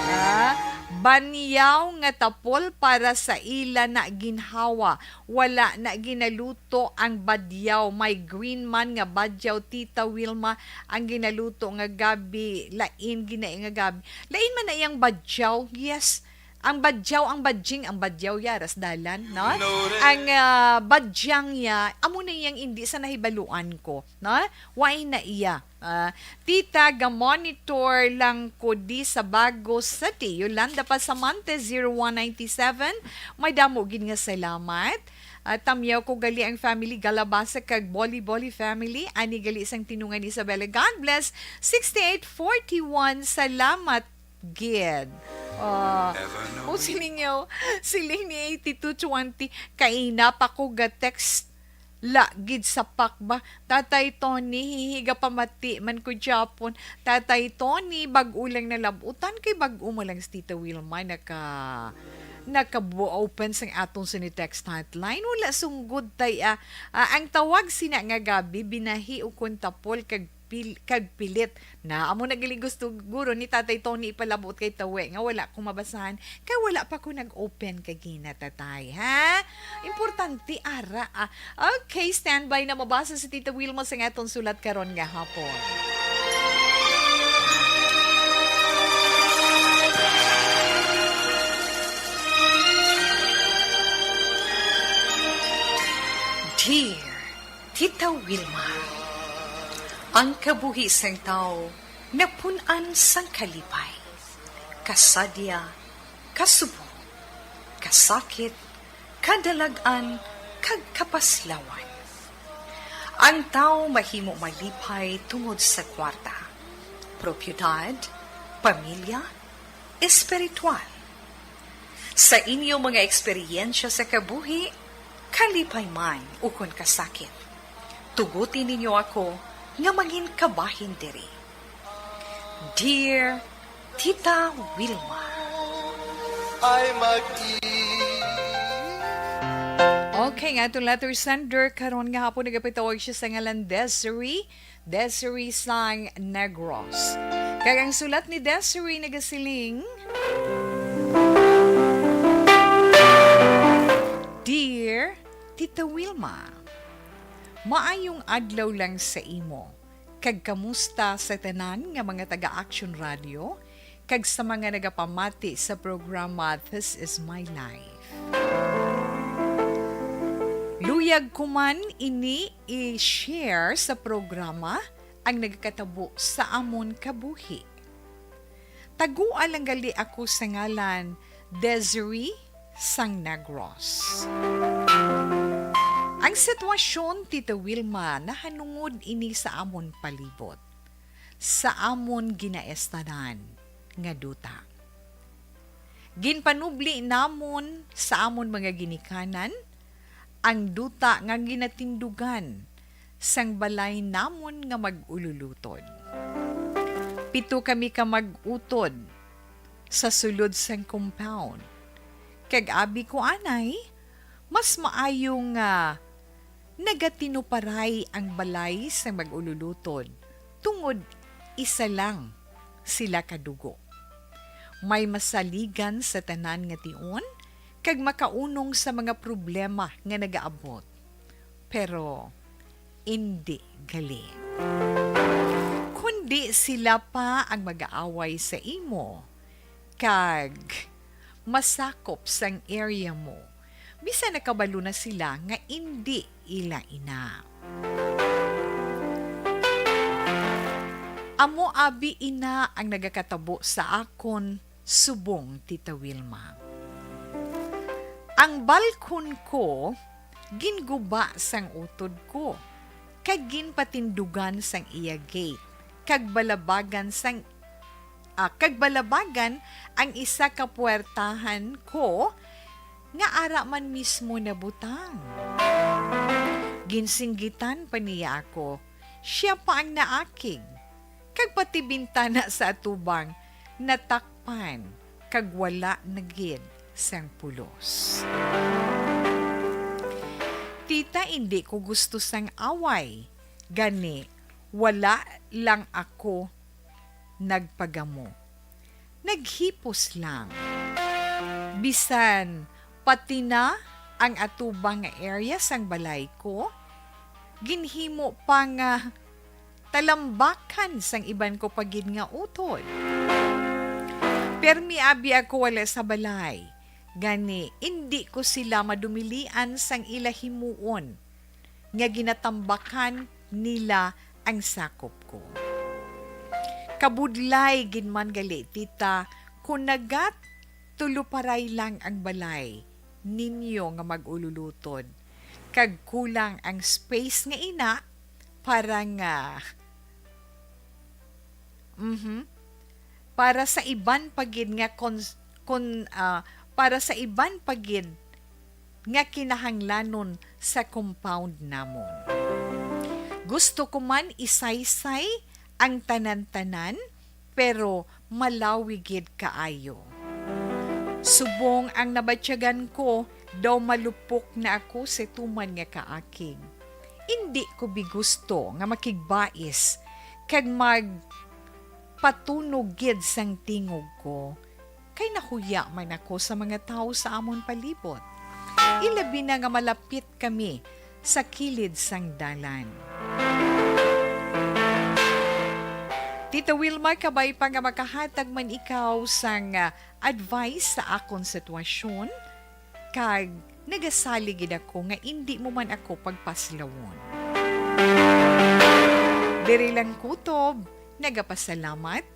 Ah, banyaw nga tapol para sa ila na ginhawa. Wala na ginaluto ang badyaw. May green man nga badyaw, Tita Wilma, ang ginaluto nga gabi. Lain gina nga gabi. Lain man na iyang badyaw. Yes. Ang badyaw, ang badjing, ang badyaw ya, ras dalan, no? Ang, ah, badyang ya, amo na iyang indi sa nahibaluan ko, no? Why na iya? Ah, tita, ga-monitor lang ko di sa Bago City. Yolanda Pasamante, zero one ninety-seven. May damo gid nga salamat. Ah, tamyaw ko gali ang family Galabasa kag Boli Boli family. Ani gali sang Tinungan Isabela. God bless. Sixty-eight forty-one. Salamat gid. Ah, o siling niyo, siling ni eighty-two twenty, kaina pa ko ga-text la gid sa pak ba. Tatay Tony, hihiga pamati man ko gyapon. Tatay Tony, bag-o lang nalabutan kay bag-o mo lang si Tita Wilma naka, naka-open sang aton sini text hotline. Wala sunggod tay, ah. Ah, ang tawag sina nga gabi, binahi o kuntapol kag pil-, kag pilit. Na, amo na gali gusto guro ni Tatay Tony ipalabot kay Tawe nga wala ko mabasahan kay wala pa ko nag-open kagina, Tatay, ha? Importante, ara, ah. Okay, standby na, mabasa si Tita Wilma sa aton sulat karon nga hapon. Dear Tita Wilma, ang kabuhi sang tawo napun-an sang kalipay, kasadya, kasubo, kasakit, kadalag-an, kag kapaslawan. Ang tawo mahimo malipay tungod sa kwarta, propiedad, pamilya, espiritual. Sa inyo mga eksperyensya sa kabuhi, kalipay man ukon kasakit, tuguti ninyo ako nga mangin kabahin diri. Dear Tita Wilma. Ay mag-i- Okay, nga atong letter sender karon nga hapon, nagapatawag siya sa ngalan Desiree. Desiree sang Negros. Kag ang sulat ni Desiree nagasiling, Dear Tita Wilma, maayong adlaw lang sa imo, kag kamusta sa tanan nga mga taga-Action Radio, kag sa mga nagapamati sa programa This Is My Life. Luyag ko man ini i-share sa programa ang nagakatabo sa amon kabuhi. Tagua lang gali ako sa ngalan Desiree sang Negros. Ang sitwasyon, Tita Wilma, nahanungod ini sa amon palibot, sa amon ginaestanan nga duta. Ginpanubli namon sa amon mga ginikanan ang duta nga ginatindugan sang balay namon nga mag-ululutod. Pito kami ka mag-utod sa sulod sang compound. Kag abi ko anay, mas maayo nga nagatinuparay ang balay sang mag-ululutod tungod isa lang sila ka dugo. May masaligan sa tanan nga tion kag makaunong sa mga problema nga nagaabot. Pero indi gali. Kundi sila pa ang mag-aaway sa imo kag masakop sang area mo, bisan nakabalo na sila nga indi ila ina. Amo abi ina ang nagakatabo sa akon subong, Tita Wilma. Ang balkon ko ginguba sang utod ko, kag ginpatindugan sang iya gate, kag balabagan sang, ah, kag balabagan ang isa ka puwertahan ko nga ara man mismo nabutang. Ginsinggitan pa niya ako, sia pa ang naakig, kag pati bintana sa atubang natakpan, kag wala na gid sang pulos. Tita, indi ko gusto sang away, gani wala lang ako nagpagamo. Naghipos lang. Bisan pati na ang atubang nga area sang balay ko, ginhimo pa nga talambakan sang iban ko pa gid nga utod. Permi abi ako wala sa balay, gani indi ko sila madumilian sang ila himuon nga ginatambakan nila ang sakop ko. Kabudlay gid man gali, tita, kon nagatuluparay lang ang balay ninyo nga mag-ululutod, kag kulang ang space nga ina para nga, mhm, para sa iban pa gid nga kon-, kon-, ah, para sa iban pa gid nga kinahanglanon sa compound namon. Gusto ko man isaysay ang tanan-tanan, pero malawi gid kaayo. Subong ang nabatyagan ko, daw malupok na ako sa tuman nga kaakig. Indi ko bi gusto nga makigbais kag magpatunog gid sang tingog ko, kay nahuya man ako sa mga tawo sa amon palibot. Ilabi na nga malapit kami sa kilid sang dalan. Tita Wilma, kabay pa nga makahatag man ikaw sang, ah, advice sa akon sitwasyon, kag nagasalig gid ako nga indi mo man ako pagpaslawon. Diri lang kutob, nagapasalamat,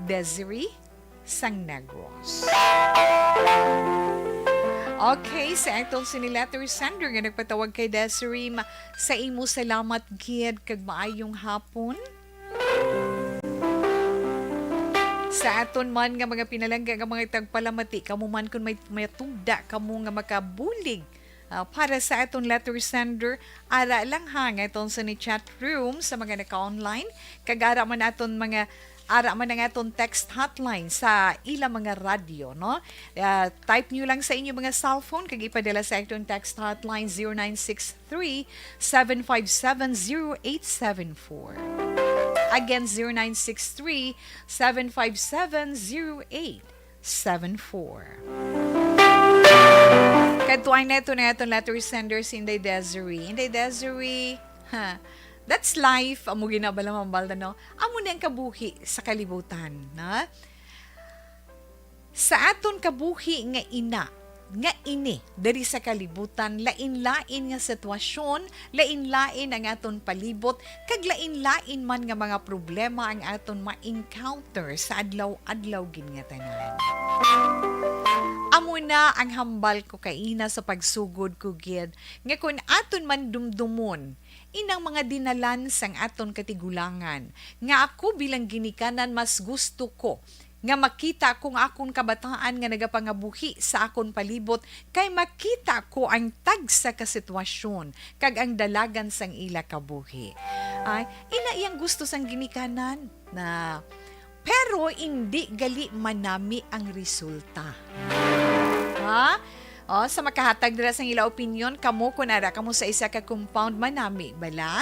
Desiree sang Negros. Okay, sa aton sini letter sender nga nagpatawag kay Desiree, ma-, sa imo salamat gid kag maayong hapon. Sa aton man nga mga pinalangga nga mga tagpalamati, kamo man kun may, may tugda kamo nga makabulig, ah, para sa aton letter sender, ara lang ha, nga aton sa ni chat room sa mga naka-online, kag ara man aton mga, ara man ang aton text hotline sa ila mga radyo, no? Ah, type nyo lang sa inyong mga cellphone kag ipadala sa aton text hotline, zero nine six three, seven five seven, zero eight seven four. Again, zero nine six three, seven five seven, zero eight seven four. Kadtuan nato na aton letter sender si Inday Desiree. Inday Desiree, ha, that's life. Amo ginabala mambal na, no? Amo ni ang kabuhi sa kalibutan, na? Sa aton kabuhi nga ina, nga ini, diri sa kalibutan, lain-lain nga sitwasyon, lain-lain ang aton palibot, kag lain-lain man nga mga problema ang aton ma-encounter sa adlaw-adlaw gid nga tanan. Amo na ang hambal ko kaina sa pagsugod ko gid, nga kon aton man dumdumon inang mga dinalan sang aton katigulangan, nga ako bilang ginikanan mas gusto ko nga makita ko nga akon kabataan nga nagapangabuhi sa akon palibot, kay makita ko ang tagsa ka sitwasyon kag ang dalagan sang ila kabuhi. Ay, ina iyang gusto sang ginikanan na, pero indi gali manami ang resulta. Ha? O, sa makahatag dira sang ila opinyon, kamo kun ara kamo sa isa ka compound, manami bala?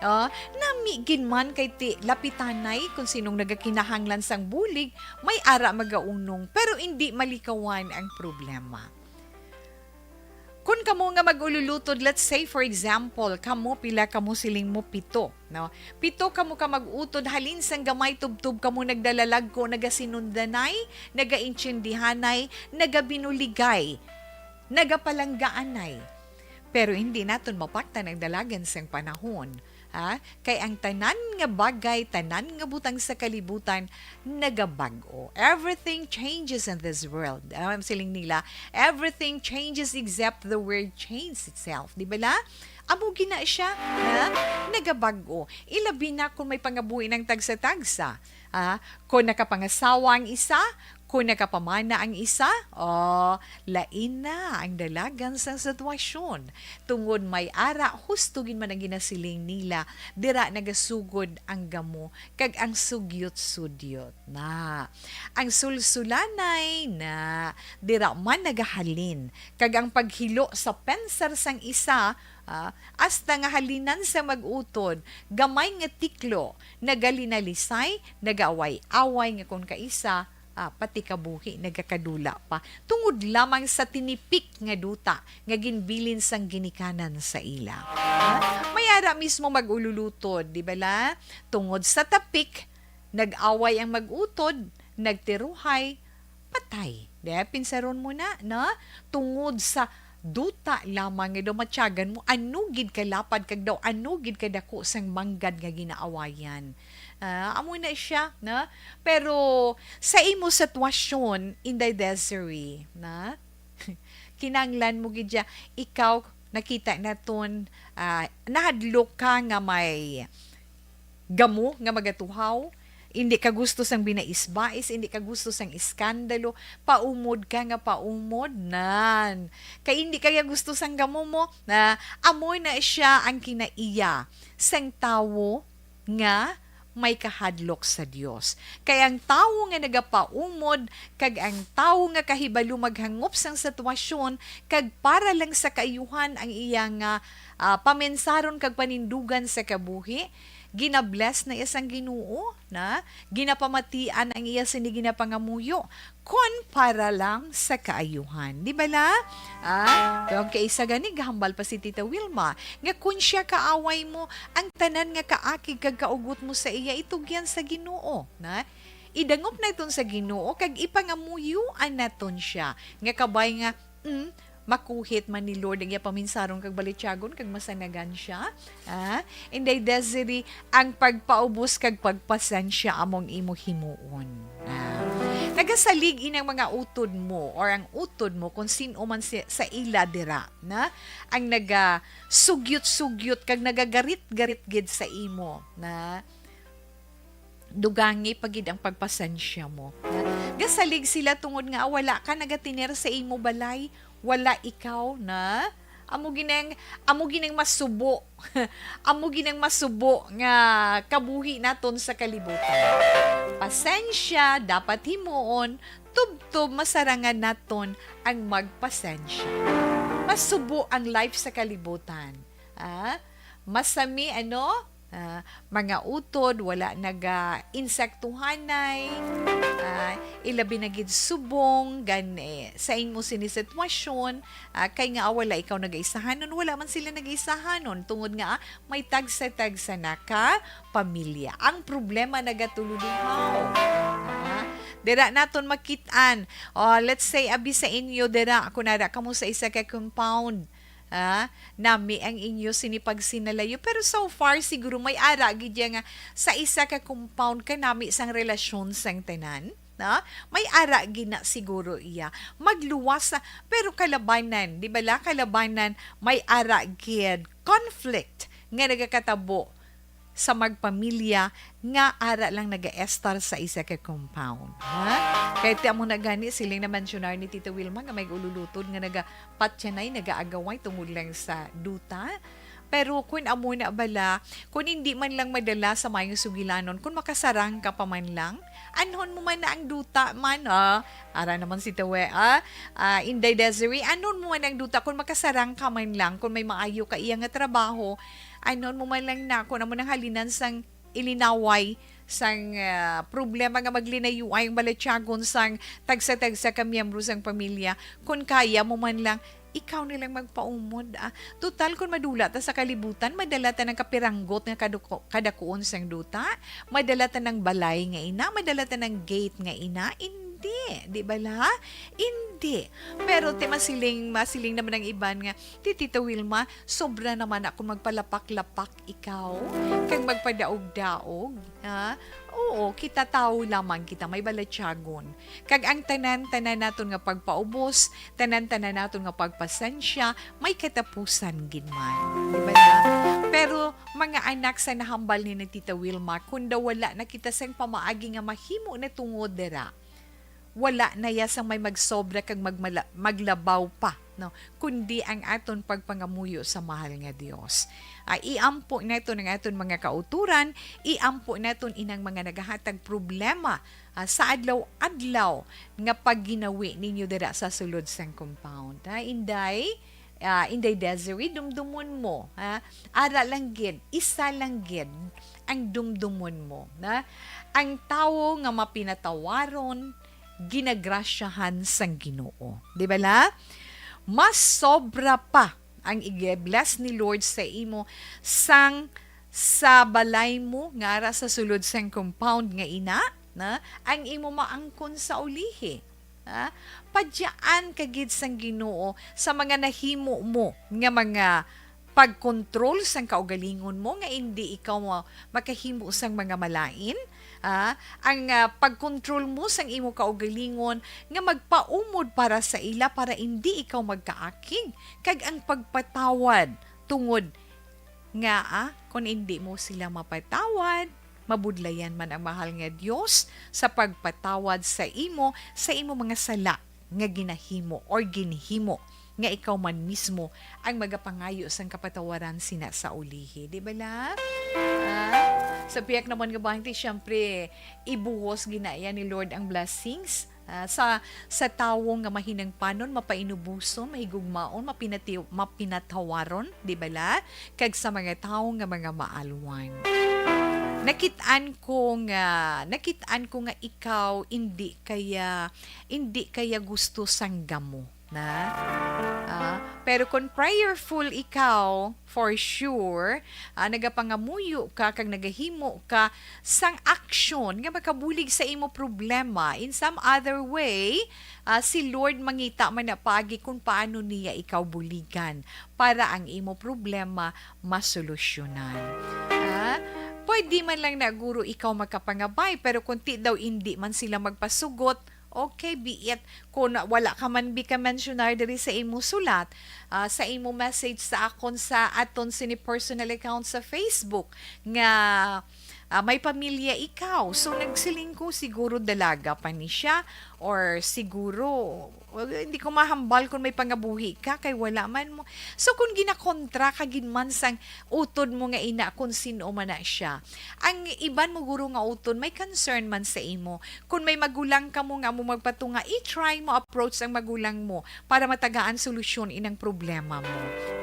O, nami gid man kay ti lapitanay kung sinong nagakinahanglan sang bulig, may ara magaunong, pero indi malikawan ang problema. Kun kamo nga mag-ululutod, let's say, for example, kamo, pila kamo, siling mo, pito, no? Pito kamo ka mag-utod, halin sang gamay tubtob kamo nagdalalagko, nagasinundanay, nagaintindihanay, nagabinuligay, nagapalanggaanay. Pero hindi naton mapaktan ang dalagan sang panahon, ha? Kay ang tanan nga bagay, tanan nga butang sa kalibutan, nagabag-o. Everything changes in this world. Ah, siling nila, "Everything changes except the word change itself." Di bala? Amo gina siya, ha? Nagabag-o. Ilabi na kung may pangabuhi ng tagsa-tagsa. Ah, kung nakapangasawa ang isa, kung nakapamana ang isa, oh, lain na ang dalagan sang sitwasyon. Tungod may ara, husto gid man ang ginasiling nila, dira nagasugod ang gamo, kag ang sugyot-sudyot na. Ang sulsulanay na, dira man nagahalin, kag ang paghilo sa pensar sang isa, ah, hasta nga halinan sa mag-utod, gamay nga tiklo, nagalinalisay, nagaaway-away nga kon kaisa, ah, pati kabuhi nagakadula pa, tungod lamang sa tinipik nga duta nga ginbilin sang ginikanan sa ila. Ah, may ara mismo mag-ululutod, di bala? Tungod sa tapik, nag-away ang mag-utod, nagtiruhay, patay. Di, pinsaron mo na, na? Tungod sa duta lamang nga daw matyagan mo, ano gid kalapad kag daw ano gid kadako sang manggad nga ginaawayan. Ah, amo na siya, na? Pero sa imo sitwasyon, Inday Desiree, na? Kinanglan mo gid siya, ikaw, nakita naton, ah, nahadlok ka nga may gamo nga magatuhaw, hindi ka gusto sang binais-bais, hindi ka gusto sang iskandalo, paumod ka nga paumod, nan. Kay hindi ka gusto sang gamo mo, na amo na siya ang kinaiya sang tawo nga may kahadlok sa Dios. Kay ang tawo nga nagapaumod, kag ang tawo nga kahibalo maghangop sang sitwasyon, kag para lang sa kaayuhan ang iya nga, ah, pamensaron kag panindugan sa kabuhi, ginabless na iya sang Ginoo, na ginapamatian ang iya sini ginapangamuyo, kon para lang sa kaayuhan. Di bala? Ah, pero ang kaisa gani, gahambal pa si Tita Wilma, nga kun siya kaaway mo, ang tanan nga kaakig kag kaugot mo sa iya, itugyan sa Ginoo, na? Idangop naton sa Ginoo, kag ipangamuyuan naton siya, nga kabay nga, mm, makuhit man ni Lord ang iya paminsaron kag balityagon, kag masanagan siya. Ah, Inday Desiree, ang pagpaubos kag pagpasensya among imo himuon. Ah, nagasalig inang mga utod mo or ang utod mo kung sin-o man si, sa ila dira, na? Ang nagasugyot-sugyot kag nagagarit-garit gid sa imo, na? Dugangi pa gid ang pagpasensya mo. Gasalig sila tungod nga wala ka nagatener sa imo balay, wala ikaw na. Amo ginang, amo ginang masubo. Amo ginang masubo nga kabuhi naton sa kalibutan. Pasensya dapat himuon, tubtob masarangan naton ang magpasensya. Masubo ang life sa kalibutan. Ah, masami, ano? ah, mga utod, wala naga-insektuhanay, ah, ilabi na gid subong, gani sa imo sini sitwasyon, ah, kay nga wala ikaw nagaisahanon, wala man sila nagaisahanon, tungod nga, ah, may tagsa-tagsa na ka pamilya. Ang problema nagatululuhaw. Ah, dira naton makit-an. Oh, let's say, abi sa inyo, dira, kung nara kamo sa isa ka compound, ah, nami ang inyo sini pagsinalayo. Pero so far, siguro may ara gid ya nga sa isa ka compound ka nami sang relasyon sang tanan. Na? May ara gid na siguro iya. Magluwas sa, pero kalabanan, di ba la, kalabanan, may ara gid conflict nga nagakatabo sa magpamilya nga ara lang nagaestar sa isa ka compound. Ha? Kay ti amo na gani, siling na mensionar ni Tita Wilma nga may ululutod nga nagapatyanay, nagaagaway tungod lang sa duta. Pero kung amo na bala, kung hindi man lang madala sa mayong sugilanon, kung makasarang ka pa man lang, anhon mo man na ang duta man, ah, ara naman si Tawe, ah, ah, Inday Desiree, anhon mo man ang duta, kung makasarang ka man lang, kung may maayo ka iya nga trabaho, anhon mo man lang na, kung amo nang halinan sang ilinaway, sang, ah, problema nga maglinayoay ang balatyagon sang tagsa-tagsa ka miyembro sang pamilya, kung kaya mo man lang, ikaw na lang magpaumod, ah. Total, kung madula ta sa kalibutan, madala ta ng kapiranggot nga kaduko-, kadakuon sang duta, madala ta ng balay nga ina, madala ta ng gate nga ina, hindi, di ba la? Hindi. Pero ti masiling, masiling naman ang iban nga, "Ti Tita Wilma, sobra naman ako magpalapak-lapak ikaw, kag magpadaog-daog." Ha? Oo, kita tawo lamang kita, may balatyagon. Kag ang tanan-tanan naton nga pagpaubos, tanan-tanan naton nga pagpasensya, may katapusan gid man. Di ba na? Pero, mga anak, sa nahambal ni na Tita Wilma, kun daw wala na kita sang pamaagi nga mahimo na tungod dira, wala na ya sang may magsobra kag magmala-, maglabaw pa, no? Kundi ang aton pagpangamuyo sa mahal nga Dios. Ah, iampo naton ang aton mga kauturan, iampo naton inang mga nagahatag problema, ah, sa adlaw-adlaw nga pagginawi ninyo dira sa sulod sang compound. Ha, Inday? Ah, Inday Desiree, dumdumon mo, ha? Ara lang gid, isa lang gid ang dumdumon mo, na ang tawo nga mapinatawaron, ginagrasyahan sang Ginoo. Di ba la? Mas sobra pa ang i-bless ni Lord sa imo sang sa balay mo nga ara sa sulod sang compound nga ina, na ang imo maangkon sa ulihi. Ha? Padyaan ka gid sang Ginoo sa mga nahimo mo nga mga pagkontrol sang kaugalingon mo, nga indi ikaw ma-, makahimo sang mga malain. Ah, ang, ah, pagkontrol mo sang imo kaugalingon nga magpaumod para sa ila, para indi ikaw magkaakig, kag ang pagpatawad tungod nga, ah, kon indi mo sila mapatawad, mabudlayan man ang mahal nga Dios sa pagpatawad sa imo, sa imo mga sala nga ginahimo or ginhimo nga ikaw man mismo ang magapangayo sang kapatawaran sina sa ulihi. Di ba la? Ah, sa biyak naman nga bahang ti, siyempre, ibuhos ginaya ni Lord ang blessings, ah, sa, sa tawo nga mahinangpanon, mapainubuson, mahigugmaon, mapinati-, mapinatawaron, di ba la? Kag sa mga tawo nga mga maalwan. Nakit-an ko nga, nakit-an ko nga ikaw indi kaya, indi kaya gusto sang gamo, na? Ah, pero kung prayerful ikaw, for sure, ah, nagapangamuyo ka kag nagahimo ka sang aksyon nga makabulig sa imo problema. In some other way, ah, si Lord mangita man na paagi kung paano niya ikaw buligan para ang imo problema masolusyonan. Ah, pwede man lang na guro ikaw makapangabay, pero kung ti daw indi man sila magpasugot, okay, be it. Kung wala ka man bi ka mensionar diri sa imo sulat, ah, sa imo message sa akon sa aton sini personal account sa Facebook nga Ah, may pamilya ikaw. So, nagsiling ko, siguro dalaga pa ni siya, or siguro, well, hindi ko mahambal kung may pangabuhi ka, kay wala man mo. So, kung ginakontra ka gid man sang utod mo nga ina, kung sin-o man na siya, ang iban mo guro nga utod, may concern man sa imo. Kung may magulang ka mo nga mo magpatunga, i-try mo approach ang magulang mo para matagaan solusyon inang problema mo.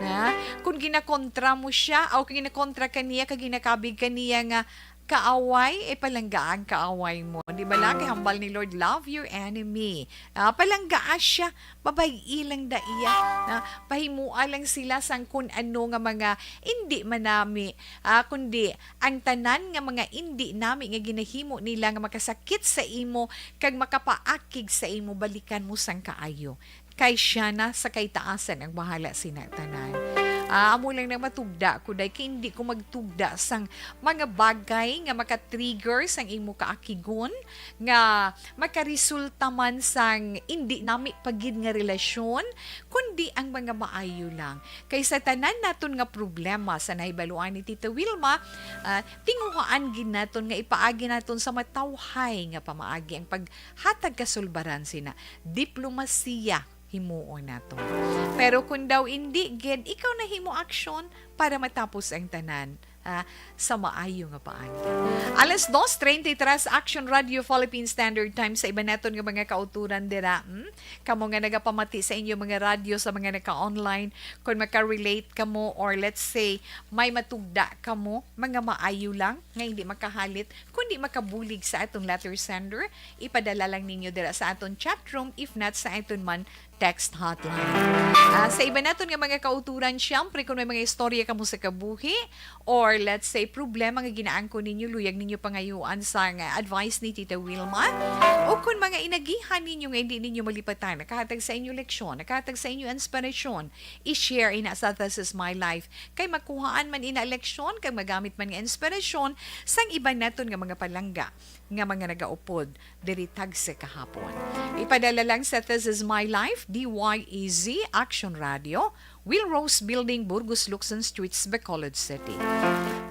Na? Kung ginakontra mo siya, o kung ginakontra ka niya, kag ginakabig ka niya nga kaaway, eh, palanggaa ang kaaway mo. Di ba lang? Kay hambal ni Lord, "Love your enemy." Ah, palanggaa siya, babay-i lang da iya. Na, pahimua lang sila sang kun ano nga mga indi man nami, ah, kundi ang tanan nga mga indi nami nga ginahimo nila nga makasakit sa imo kag makapaakig sa imo, balikan mo sang kaayo. Kay siya na sa kaitaasan ang bahala sina tanan. Ah, amo lang nang matugda ko, day, kay hindi ko magtugda sang mga bagay nga maka-trigger sang imo kaakigon, nga makaresulta man sang indi nami pa gid nga relasyon, kundi ang mga maayo lang. Kay sa tanan naton nga problema sa nahibaluan ni Tita Wilma, ah, tinguhaan gid naton nga ipaagi naton sa matawhay nga pamaagi ang paghatag kasulbaran sina diplomasiya himuon nato. Pero kung daw indi gid, ikaw na himo aksyon para matapos ang tanan, ah, sa maayo nga paagi. Alas dos treinta y tres, Action Radio Philippine Standard Time sa iban naton nga mga kauturan dira. Hmm? Kamo nga nagapamati sa inyo mga radyo, sa mga naka-online, kung maka-relate kamo, or let's say, may matugda kamo, mga maayo lang, nga hindi makahalit, kundi makabulig sa aton letter sender, ipadala lang ninyo dira sa aton chat room, if not sa aton man text hotline. Ah, sa iba naton nga mga kauturan, siyempre, kung may mga istorya kamo sa kabuhi, or let's say, problema nga ginaangkon ninyo, luyag ninyo pangayuan sang advice ni Tita Wilma, o kung mga inagihan ninyo nga hindi ninyo malipatan, nakahatag sa inyo leksyon, nakahatag sa inyo inspirasyon, i-share ina sa This Is My Life. Kay makuhaan man ina leksyon, kag magamit man nga inspirasyon sang iban naton nga mga palangga nga mga nagaupod diri tagsa kahapon. Ipadala lang sa This Is My Life, D Y E Z, Action Radio, Will Rose Building, Burgos, Lukson Streets, Bacolod City.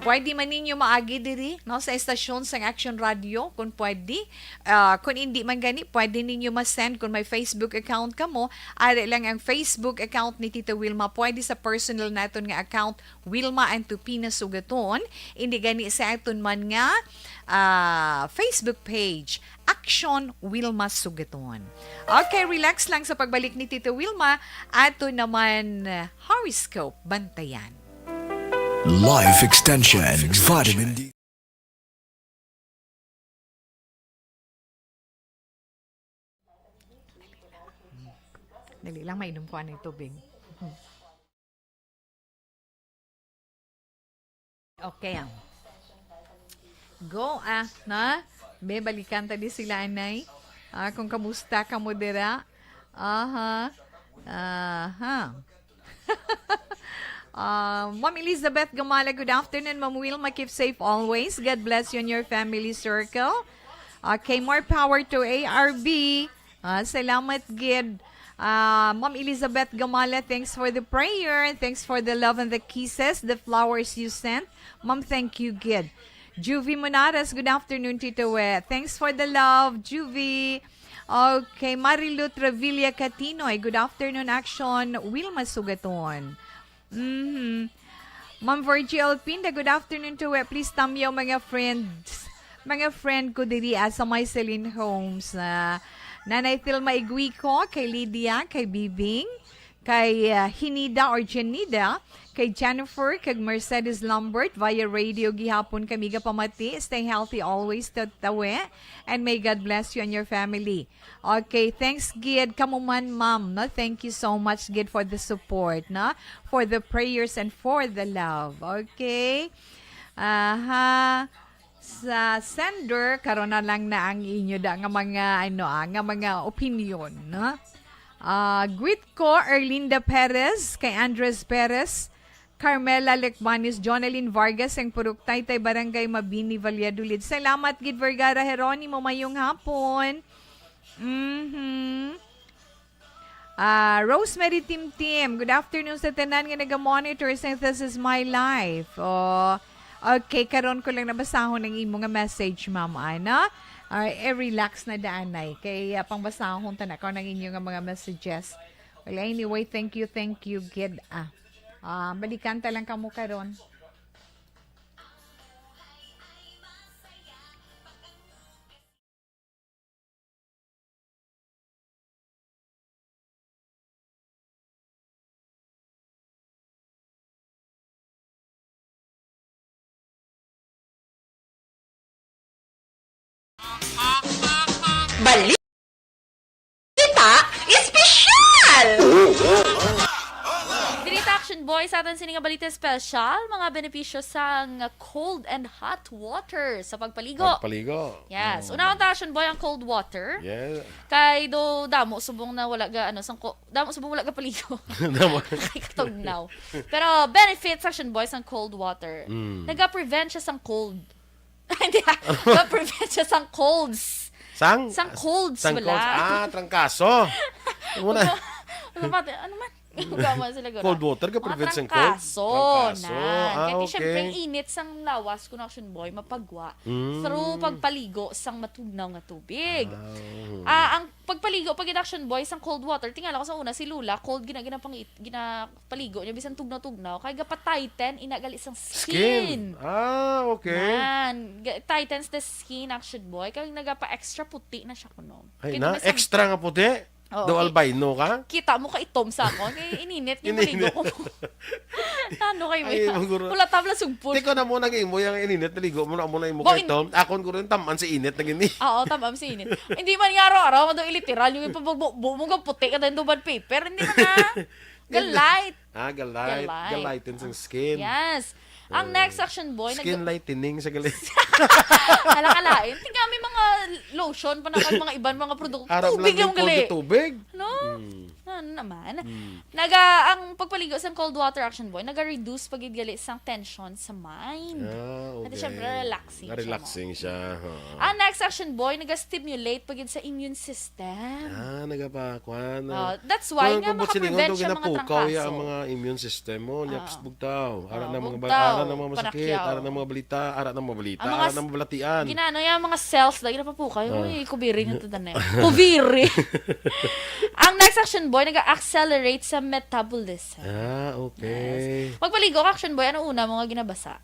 Pwede man ninyo maagi diri, no, sa estasyon sang Action Radio, kung pwede. Ah, kung hindi man gani, pwede ninyo ma-send kung may Facebook account kamo. Ari lang ang Facebook account ni Tita Wilma. Pwede sa personal naton nga account, Wilma Antupina Sugaton. Hindi gani sa aton man nga, ah, Facebook page, Action Wilma Sugaton. Okay, relax lang sa pagbalik ni Tita Wilma. Ato naman, ah, horoscope, bantayan. Life Extension, Vitamin D. Dali lang, mainom ko anay tubig. Okay, ah. Go, ah, na? Be, balikan ta di sila, anay. Ah, kung kamusta ka mo dira? Aha. Aha. Ah, Ma'am Elizabeth Gamala, good afternoon. Ma'am Wilma, keep safe always. God bless you and your family circle. Okay, more power to A R B. Ah, salamat gid. Ah, Ma'am Elizabeth Gamala, thanks for the prayer. Thanks for the love and the kisses, the flowers you sent. Ma'am, thank you gid. Juvie Monares, good afternoon, Tito We. Thanks for the love, Juvie. Okay, Marilu Trevilla Catinoy, good afternoon, Action Wilma Sugaton. Mhm. Ma'am Virgie Alpinda, good afternoon to we. Please tamyaw mga friends. Mga friend ko diri, ah, sa Marceline Homes, ah, Nanay Thelma Iguico, kay Lydia, kay Bibing, kay, ah, Hinida or Janida, kay Jennifer, kag Mercedes Lambert, via radio gihapon kami gapamati. Stay healthy always, Tita We, and may God bless you and your family. Okay, thanks gid kamo man, ma'am, no? Thank you so much gid for the support, no? For the prayers and for the love. Okay? Aha. Sa sender, karon na lang na ang inyo da nga mga, ano, ah, nga mga opinion, no? Ah, greet ko, Erlinda Perez, kay Andres Perez, Carmela Lecbanis, Jonelyn Vargas, ang Purok Taytay, Barangay Mabini, Valladolid. Salamat gid, Vergara Jeronimo. Mayong hapon. Mhm. Ah, Rosemary Timtim, good afternoon sa tanan nga naga-monitor sa This Is My Life. Oh, Okay, karon ko lang nabasahon ang imo nga message, ma'am, ana. Ah, eh, relax na daan, nay. Kay, ah, pangbasahon ta na karon ang inyo nga mga messages. Well, anyway, thank you, thank you, gid, ah. Ah, balikan ta lang kamo karon. Balita Espesyal! Diri ta, Action Boy, sa aton sini nga balita espesyal, mga benepisyo sang cold and hot water sa pagpaligo. Pagpaligo. Yes. Mm. Unahon ta, Action Boy, ang cold water. Yeah. Kay do damo subong na wala ga, ano, sang ko-, damo subong wala ga paligo. Damo. Kay katugnaw. Pero benefits, Action Boy, sang cold water. Mm. Naga-prevent siya sang cold. Hindi, ah. Naga-prevent siya sang colds. Sang? Sang colds, sang bala. Colds. Ah, trangkaso. Ano na? Ano, ano ba? Ano man? Gama sila gura. Cold water ka prevent sang colds? Trangkaso. Trangkaso. Ah, kaya okay. Siyempre, ang init sang lawas, kuno, Action Boy, mapagwa. Mm. Through pagpaligo sang matugnaw nga tubig. Ah, oo. Ah, ang pagpaligo, pag Action Boy, sang cold water, tingala ko sa una, si Lola, cold, gina-, ginapangit-, ginapaligo niya, bisan tugnaw-tugnaw, kay gapa-tighten, ina gali sang skin. Skin. Ah, okay. Nan, ga-, tightens the skin, Action Boy, kay nagapa-extra puti na siya kuno. Ay, kay na, extra nga puti? Oo, do kay albino ka? Kita mo ka itom sa ako. Kay ininit yung maligo ko. Ano kayo? Ay, maguro. Wala tabla sugpon. Tiko na mo nag-imo yung ininit, naligo mo na mo na imo kay Tom. Akon guro yung taman sa init na gini. Oo, taman sa init. Hindi man nga araw-araw, mado iliteral yung ipabagbo mo nga puti ka tayong duban paper. Hindi man na. Galight. Ah, galight. Galight. Galight yung skin. Yes. Ang next, Action Boy, nag- Skin lightening sa gali. Hala ka lain. Tingnan, may mga lotion pa na kag mga iban, mga produkto. Aram lang tubig yung gali. Tubig. No? Mm. Ano naman? Mm. Naga, ang pagpaligo sa cold water, Action Boy, naga-reduce pa gid gali sang tension sa mind. Ah, okay. At syempre, relaxing siya. Relaxing siya. Ang next, Action Boy, naga-stimulate pa gid sa immune system. Ah, nagapakwan. Oh, that's why nga makaprevent siya mga trangkaso. Ang mga immune system mo, niya bugtaw. Ara na mga, ara na mga masakit, ara na mga balita, ara na mga balita, ara na mga balatian. Ginano yung mga cells, lagi na papukay. Uy, kubiri nga to, danay. Kubiri. Ang next, Action Boy, nag-accelerate sa metabolism. Ah, okay. Yes. Magpaligo ka, Action Boy, ano una mo nga ginabasa?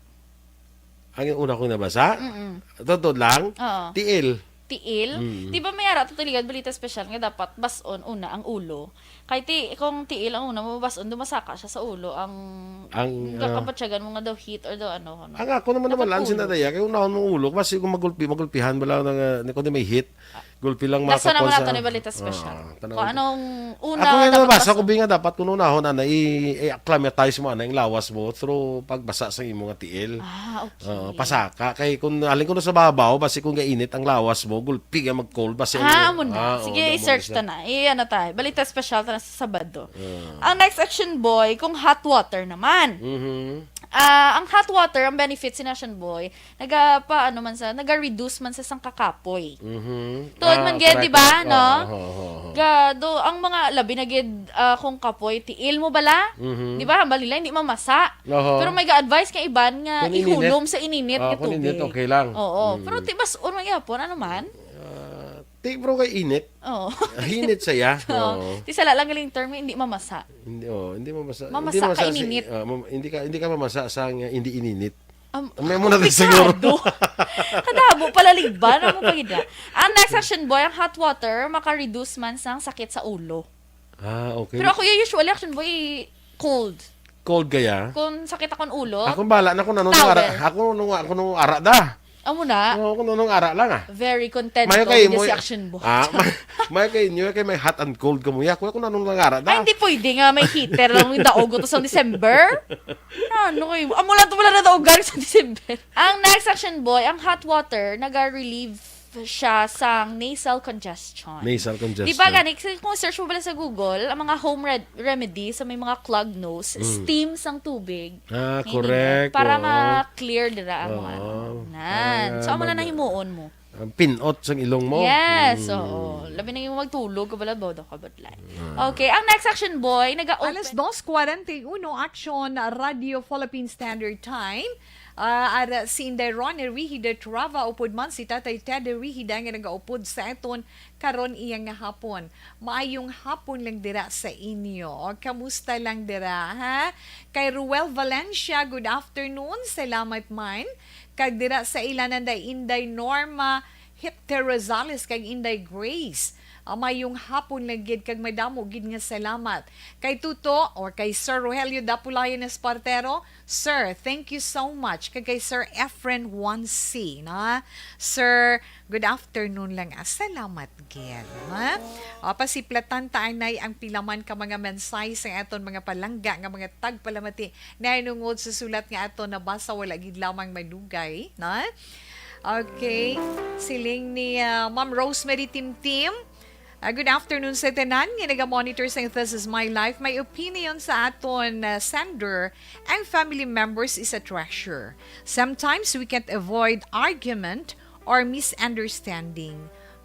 Ang una kong nabasa? Mm-mm. Totoo lang? Oo. Tiil. Tiil? Mm. Di ba may ara to tuligan balita special nga dapat bas-on una ang ulo? Kay ti-, kung tiil ang una mo bas-on, dumasaka siya sa ulo. Ang, ang, ah, kabatyagan mo nga daw heat or daw ano, ano. Ang ako naman naman lang sinadaya, kay unahon mong ulo, kasi kung magulpi, magulpihan ba lang na, ah, kung di may heat, gulpi lang. Nasa naman nato ni balita special. Ah, kung anong una. Ako nga nabasa ko, bi nga dapat kung unahon, ana, i-, i-acclimatize mo, ana, yung lawas mo through pagbasa sa imo nga tiil. Ah, okay. Oo, pasaka. Kay kung alin ko na sa babaw, basi kung gainit ang lawas mo, gulpi ka mag-cold, basi. Ah, amo na. Ah, oo, sige, i-search ta na. I-, ano ta, balita special ta na sa Sabado. Ah. Ang next, Action Boy, kung hot water naman. Mhm. Ah, ang hot water, ang benefits ni Action Boy, naga pa, ano man sa, naga-reduce man sa sang kakapoy. Mhm. Tuod man gid, di ba, no? Ah, correct, correct. Oo, oo, oo. Gado, ang mga labi na gid, ah, kung kapoy, tiil mo bala? Mhm. Di ba, hambal nila, hindi mamasa. Oho. Pero may ga-advise ka iban nga ihulom sa ininit nga tubig. Kung ininit, okay lang. Oo. Mm. Pero ti bas-on man gyapon, ano man? Ah, ti, bro, kay init. Oo. Ah, init saya. Oo. Oo. Ti sala lang galing term, hindi mamasa. Hindi, oh, hindi mamasa. Mamasa ka ininit. Ah, mam-, hindi ka, hindi ka mamasa sa nga hindi ininit. May muna komplikado. Kadamo pala ligban, amo pa gid na. Ang next, Action Boy, ang hot water maka-reduce man sang sakit sa ulo. Ah, okay. Pero ako, yung usually, Action Boy, cold. Cold kaya? Kung sakit akong ulo, ako bala na kung anong ara, ako nung, ako nung ara da. Amo na. Oo, kung anong ara lang, ah. Very content ko si Action Boy. Ah, may, may kay inyo, kay may hot and cold ka mo. Ya, kuya, kung anong nangara da. Ay, hindi pwede nga may heater lang yung daog to sa December. Ano kayo? Amo lang to wala na daogan sa December. Ang next, Action Boy, ang hot water, naga-relieve siya sa nasal congestion. Nasal congestion. Di ba gani, kasi kung search mo pala sa Google, ang mga home red-, remedy sa may mga clog nose, mm, steam sang tubig. Ah, correct. Para ma-clear dira ang mga ano. Oo. Nan. So, amo na nahimuon mo. Ang pinot sang ilong mo. Yes, oo. Labi na yung magtulog ka pala, bodo ka, budlay. Ah. Okay, ang next, Action Boy, naga-open. Alas dos cuarenta y uno, Action, Radio Philippine Standard Time. Ah, ara si Inday Ronnie Rihida Trava, upod man si Tatay Teddy Rihida nga nagaupod sa aton karon iya nga hapon. Maayong hapon lang dira sa inyo. O, kamusta lang dira, ha? Kay Ruel Valencia, good afternoon. Salamat man. Kag dira sa ilanan day Inday Norma Hipter Rosales kag Inday Grace. Ah, maayong hapon lang gid kag madamo gid nga salamat. Kay Tuto or kay Sir Rogelio Dapulayan Espartero, Sir, thank you so much. Kag kay Sir Efren Wansi, na? Sir, good afternoon lang. Ah, salamat gid, ha? Ah, pasiplatan ta anay ang pila man ka mga mensahe sa aton mga palangga nga mga tagpalamati nahinungod sa sulat nga aton nabasa, wala gid lamang madugay, na? Okay. Siling ni, ah, Ma'am Rosemary Timtim, ah, good afternoon sa tanan nga naga-monitor sa This Is My Life. My opinion sa aton, ah, sender, ang family members is a treasure. Sometimes we can't avoid argument or misunderstanding.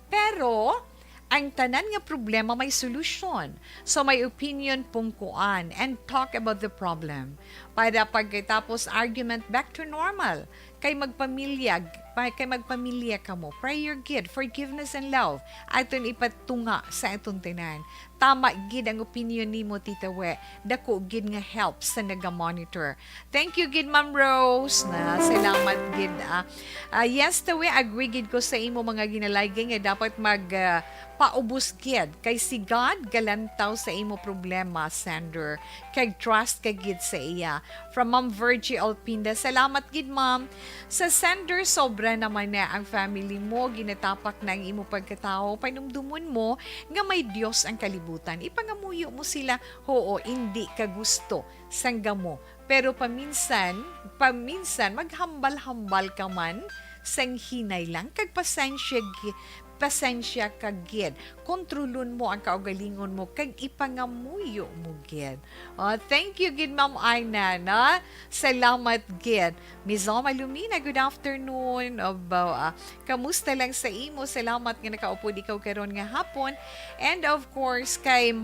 Pero, ang tanan nga problema may solusyon. So, my opinion, pungkuan and talk about the problem. Para pagkatapos argument, back to normal. Kay magpamilya, pa-, kay magpamilya kamo. Prayer gid, forgiveness and love. Aton ipatunga sa aton tanan. Tama gid ang opinion nimo, Tita We. Dako gid nga help sa naga-monitor. Thank you gid, Ma'am Rose. Na, salamat gid, ah. Ah, yes, Tawi, agree gid ko sa imo mga ginalaygay nga dapat mag, ah, paubos gid. Kay si God galantaw sa imo problema, sender. Kag trust ka gid sa iya. From Ma'am Virgie Alpinda, salamat gid, Ma'am. Sa sender, sobra naman na ang family mo. Ginatapak na ang imo pagkatao. Panumdumon mo nga may Dios ang kalibutan. Ipangamuyo mo sila, oo, indi ka gusto sang gamo. Pero paminsan, paminsan, maghambal-hambal ka man sang hinay lang, kag pasensya gi-, pasensya ka gid. Kontrolon mo ang kaugalingon mo, kag ipangamuyo mo gid. Oh, thank you gid, Ma'am Arna, no? Salamat gid. Miss Zoma Lumina, good afternoon. Abaw, ah, kamusta lang sa imo? Salamat nga nakaupod ikaw karon nga hapon. And of course, kay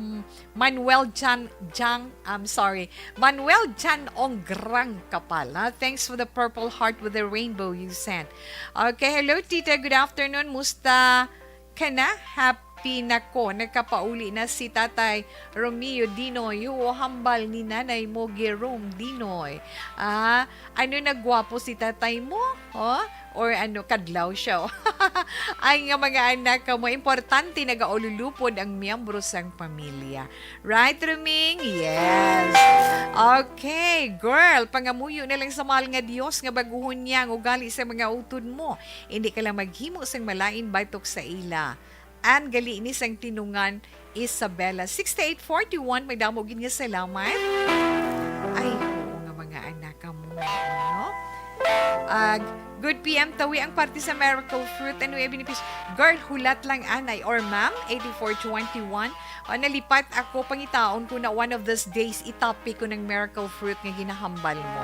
Manuel Jan, Jang, I'm sorry, Manuel Jan Ong Grang Kapal, ha? Thanks for the purple heart with the rainbow you sent. Okay, hello, Tita. Good afternoon. Musta ka na? Happy na ko. Nagkapauli na si Tatay Romeo Dinoy. Huo hambal ni Nanay mo, Jerome Dinoy. Ah, ano, nagwapo si tatay mo? Oh? Or ano, kadlaw siya? Oh. Ay nga mga anak ka mo, importante nagaululupod ang miyembro sang pamilya. Right, Ruming? Yes. Okay, girl, pangamuyo na lang sa mahal nga Dios nga baguhon niya ang ugali sa mga utod mo. Hindi ka lang maghimo sang malain batok sa ila. An gali ni sang tinungan, Isabela. Sixty-eight forty-one, may damo gid nga salamat. Ay, oo nga mga anak ka mo, no? Ah, good P M, Tawi, ang parte sa miracle fruit. Ano yung benepisyo? Girl, hulat lang, anay. Or ma'am, eighty-four twenty-one. O, nalipat ako, pangitaon ko na one of these days, i-topic ko ng miracle fruit nga ginahambal mo.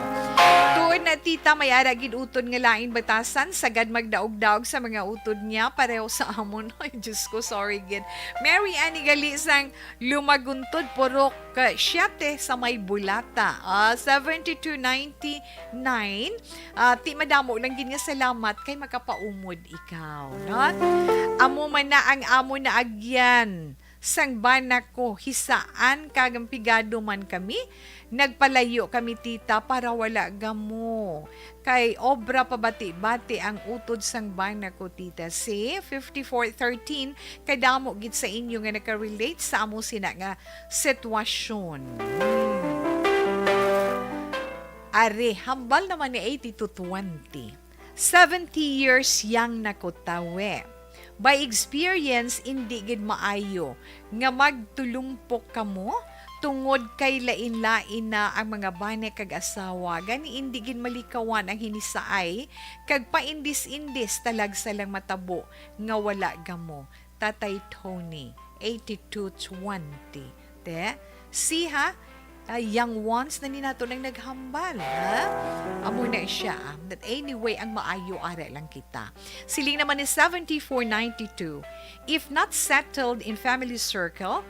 Tuod na, tita, may ara gid utod nga lain batasan, sagad magdaog-daog sa mga utod niya, pareho sa amon. Ay, Diyos ko, sorry gid. Mary Ann Igali sang Lumaguntod, Purok, ah, siyete sa may Bulata. Ah, seventy-two ninety-nine. Ah, ti madamo lang gid nga salamat kay makapaumod ikaw, no? Amo man na ang amo na agyan. Sang bana ko, hisaan kag ang pigado man kami, nagpalayo kami, tita, para wala gamo. Kay obra pabati-bati ang utod sang bana ko, tita. See, fifty-four thirteen, kadamo gid sa inyo nga nakarelate sa amo sina nga sitwasyon. Hmm. Are, hambal naman ni eighty-two twenty. Seventy years young na ko, tawe. By experience, indi gid maayo nga magtulumpok kamo tungod kay lain-lain na ang mga bana kag asawa. Gani, indi gid malikawan ang hinisaay kag paindis-indis, talagsa lang matabo nga wala gamo. Tatay Tony, eighty-two twenty. Te, see ha, ah, young ones na ni nato nang naghambal, ha? Amo na siya, ah. But anyway, ang maayo, ara lang kita. Siling naman ni seventy-four ninety-two, if not settled in family circle,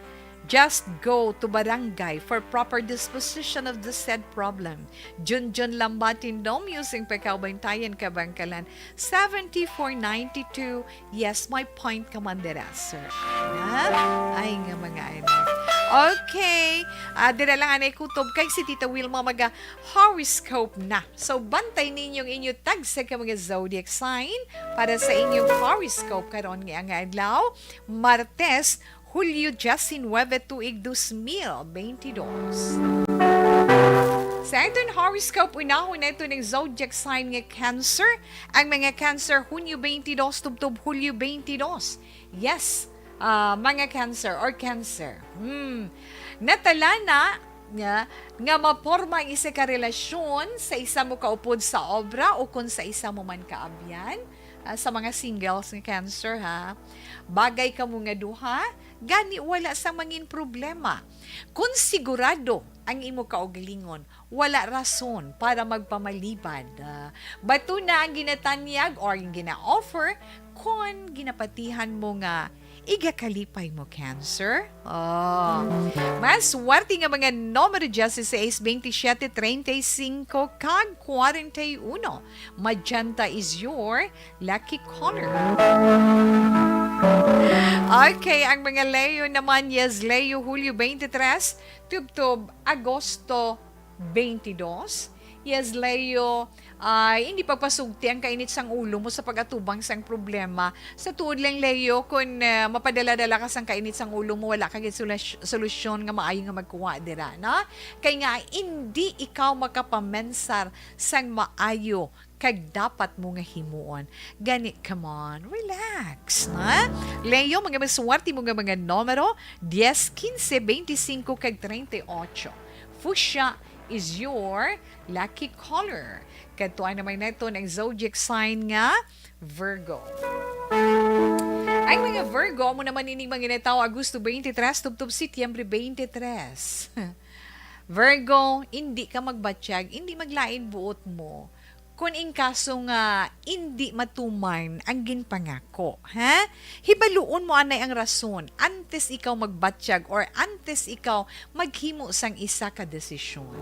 Just go to barangay for proper disposition of the said problem. Junjun Lambatin Dom using Pekao Bantayan, Kabangkalan, seventy-four ninety-two. Yes, my point ka man dira, sir. Ha? Ay, nga mga anak. Okay. Ah, dira lang anay kutob kay si Tita Wilma maga horoscope na. So, bantay ninyong inyo tagsa ka mga zodiac sign para sa inyong horoscope karon nga, nga adlaw, Martes, Hulyo diecinuebe, tuig dos mil bentidós. Sa aton horoscope, unahon nato ng zodiac sign nga Cancer. Ang mga Cancer, Hunyo twenty-two tubtob Hulyo twenty-two. Yes, ah, mga Cancer or Cancer. Hmm. Natala na nga, nga maporma ang isa ka relasyon sa isa mo kaupod sa obra o kung sa isa mo man kaabyan. Ah, sa mga singles nga Cancer, ha, bagay kamo nga duha, gani wala sang mangin problema. Kung sigurado ang imo kaugalingon, wala rason para magpamalibad. Ah, bato na ang ginatanyag or ang gina-offer kon ginapatihan mo nga igakalipay mo, Cancer. Oh. Mas swerte nga mga numero dieciséis, veintisiete, treinta y cinco, kag cuarenta y uno. Magenta is your lucky color. Okay, ang mga Leo naman, yes, Leo, Hulyo twenty-three, tubtob Agosto twenty-two. Yes, Leo, ay, hindi pagpasugti ang kainit sang ulo mo sa pag-atubang sang problema. Sa tuod lang, Leo, kung, ah, mapadala-dala ka sang kainit sang ulo mo, wala ka gid solusy-, solusyon nga maayo nga magkuha dira, no? Kay nga, hindi ikaw makapamensar sang maayo kag dapat mo nga himuon. Gani, come on, relax, ha? Leo, mga maswerte mo nga mga numero, dies, quince, veinticinco, kag treinta y ocho. Fuchsia is your lucky color. Kadtuan naman naton ang zodiac sign nga Virgo. Ang mga Virgo, amo naman ining mga natawo Agosto twenty-three tubtob Setyembre twenty-three. Virgo, hindi ka magbatyag, hindi maglain buot mo. Kung in kaso nga hindi matuman ang ginpangako, ha? Hibaluon mo anay ang rason antes ikaw magbatyag or antes ikaw maghimo sang isa ka desisyon.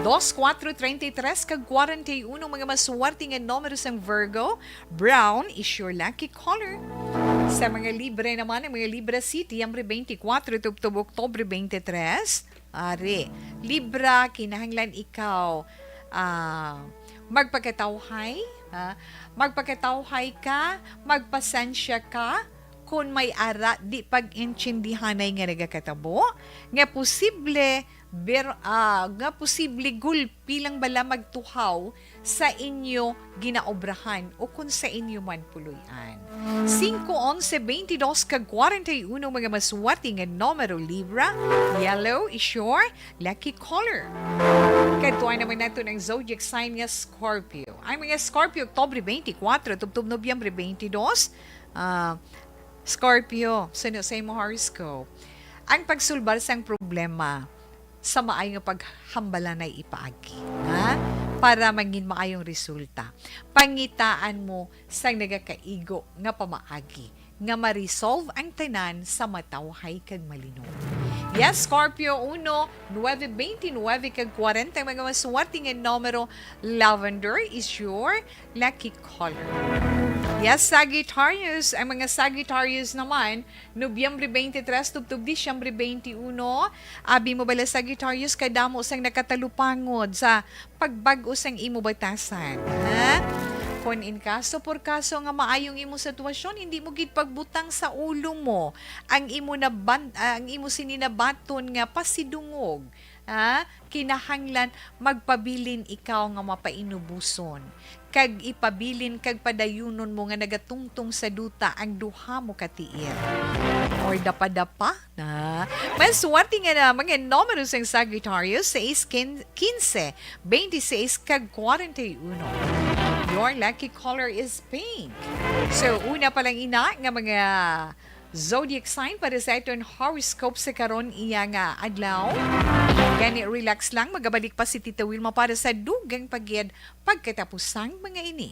Dos, kuwatro, treinta y tres, kag kwarenta y uno, mga maswerte nga numero sang Virgo. Brown is your lucky color. Sa mga Libre naman, ang mga Libra, Setyembre twenty-four tubtob Oktubre twenty-three. Ari, Libra, kinahanglan ikaw, ah, magpakatawhay, ha? Magpakatawhay ka, magpasensya ka, kung may ara di pag-intindihanay nga nagakatabo, nga posible, ber-, ah, nga posible gulpi lang bala magtuhaw sa inyo ginaobrahan o kung sa inyo man puloy-an. Singko, onse, bentidós, kag kwarenta y uno, mga maswerte nga numero, Libra. Yellow is your lucky color. Kadtuan naman nato ang zodiac sign nga Scorpio. Ang mga Scorpio, Oktubre twenty-four tubtob Nobyembre twenty-two. Ah, Scorpio, suno sa imo horoscope, ang pagsulbar sang problema sa maayo nga paghambalanay ipaagi, ha? Para mangin maayong resulta. Pangitaan mo sang nagakaigo nga pamaagi nga ma-resolve ang tanan sa matawhay kag malinog. Yes, Scorpio, uno, nuebe, bentisiete, kag kwarenta, mga maswerte nga numero, lavender is your lucky color. Yes, Sagittarius, ang mga Sagittarius naman, Nobyembre twenty-three tubtob Disyembre twenty-uno, abi mo bala, Sagittarius, kadamo sang nakatalupangod sa pagbag-o sang imo batasan, ha? Kon in kaso por kaso nga maayong imo sitwasyon, hindi mo gid pagbutang sa ulo mo ang imo naban-, ah, ang imo sini nabaton nga pasidungog, ha? Kinahanglan magpabilin ikaw nga mapainubuson, kag ipabilin kag padayunon mo nga nagatungtong sa duta ang duha mo ka tiil. Or dapadapa na. May swerte nga na mga numero sang Sagittarius, sais, quince, veintiseis, kag kwarenta y uno. Your lucky color is pink. So, una pa lang ina nga mga zodiac sign para sa aton horoscope sa karon iya nga adlaw. Gani, relax lang. Magabalik pa si Tita Wilma para sa dugang pa gid pagkatapusang mga ini.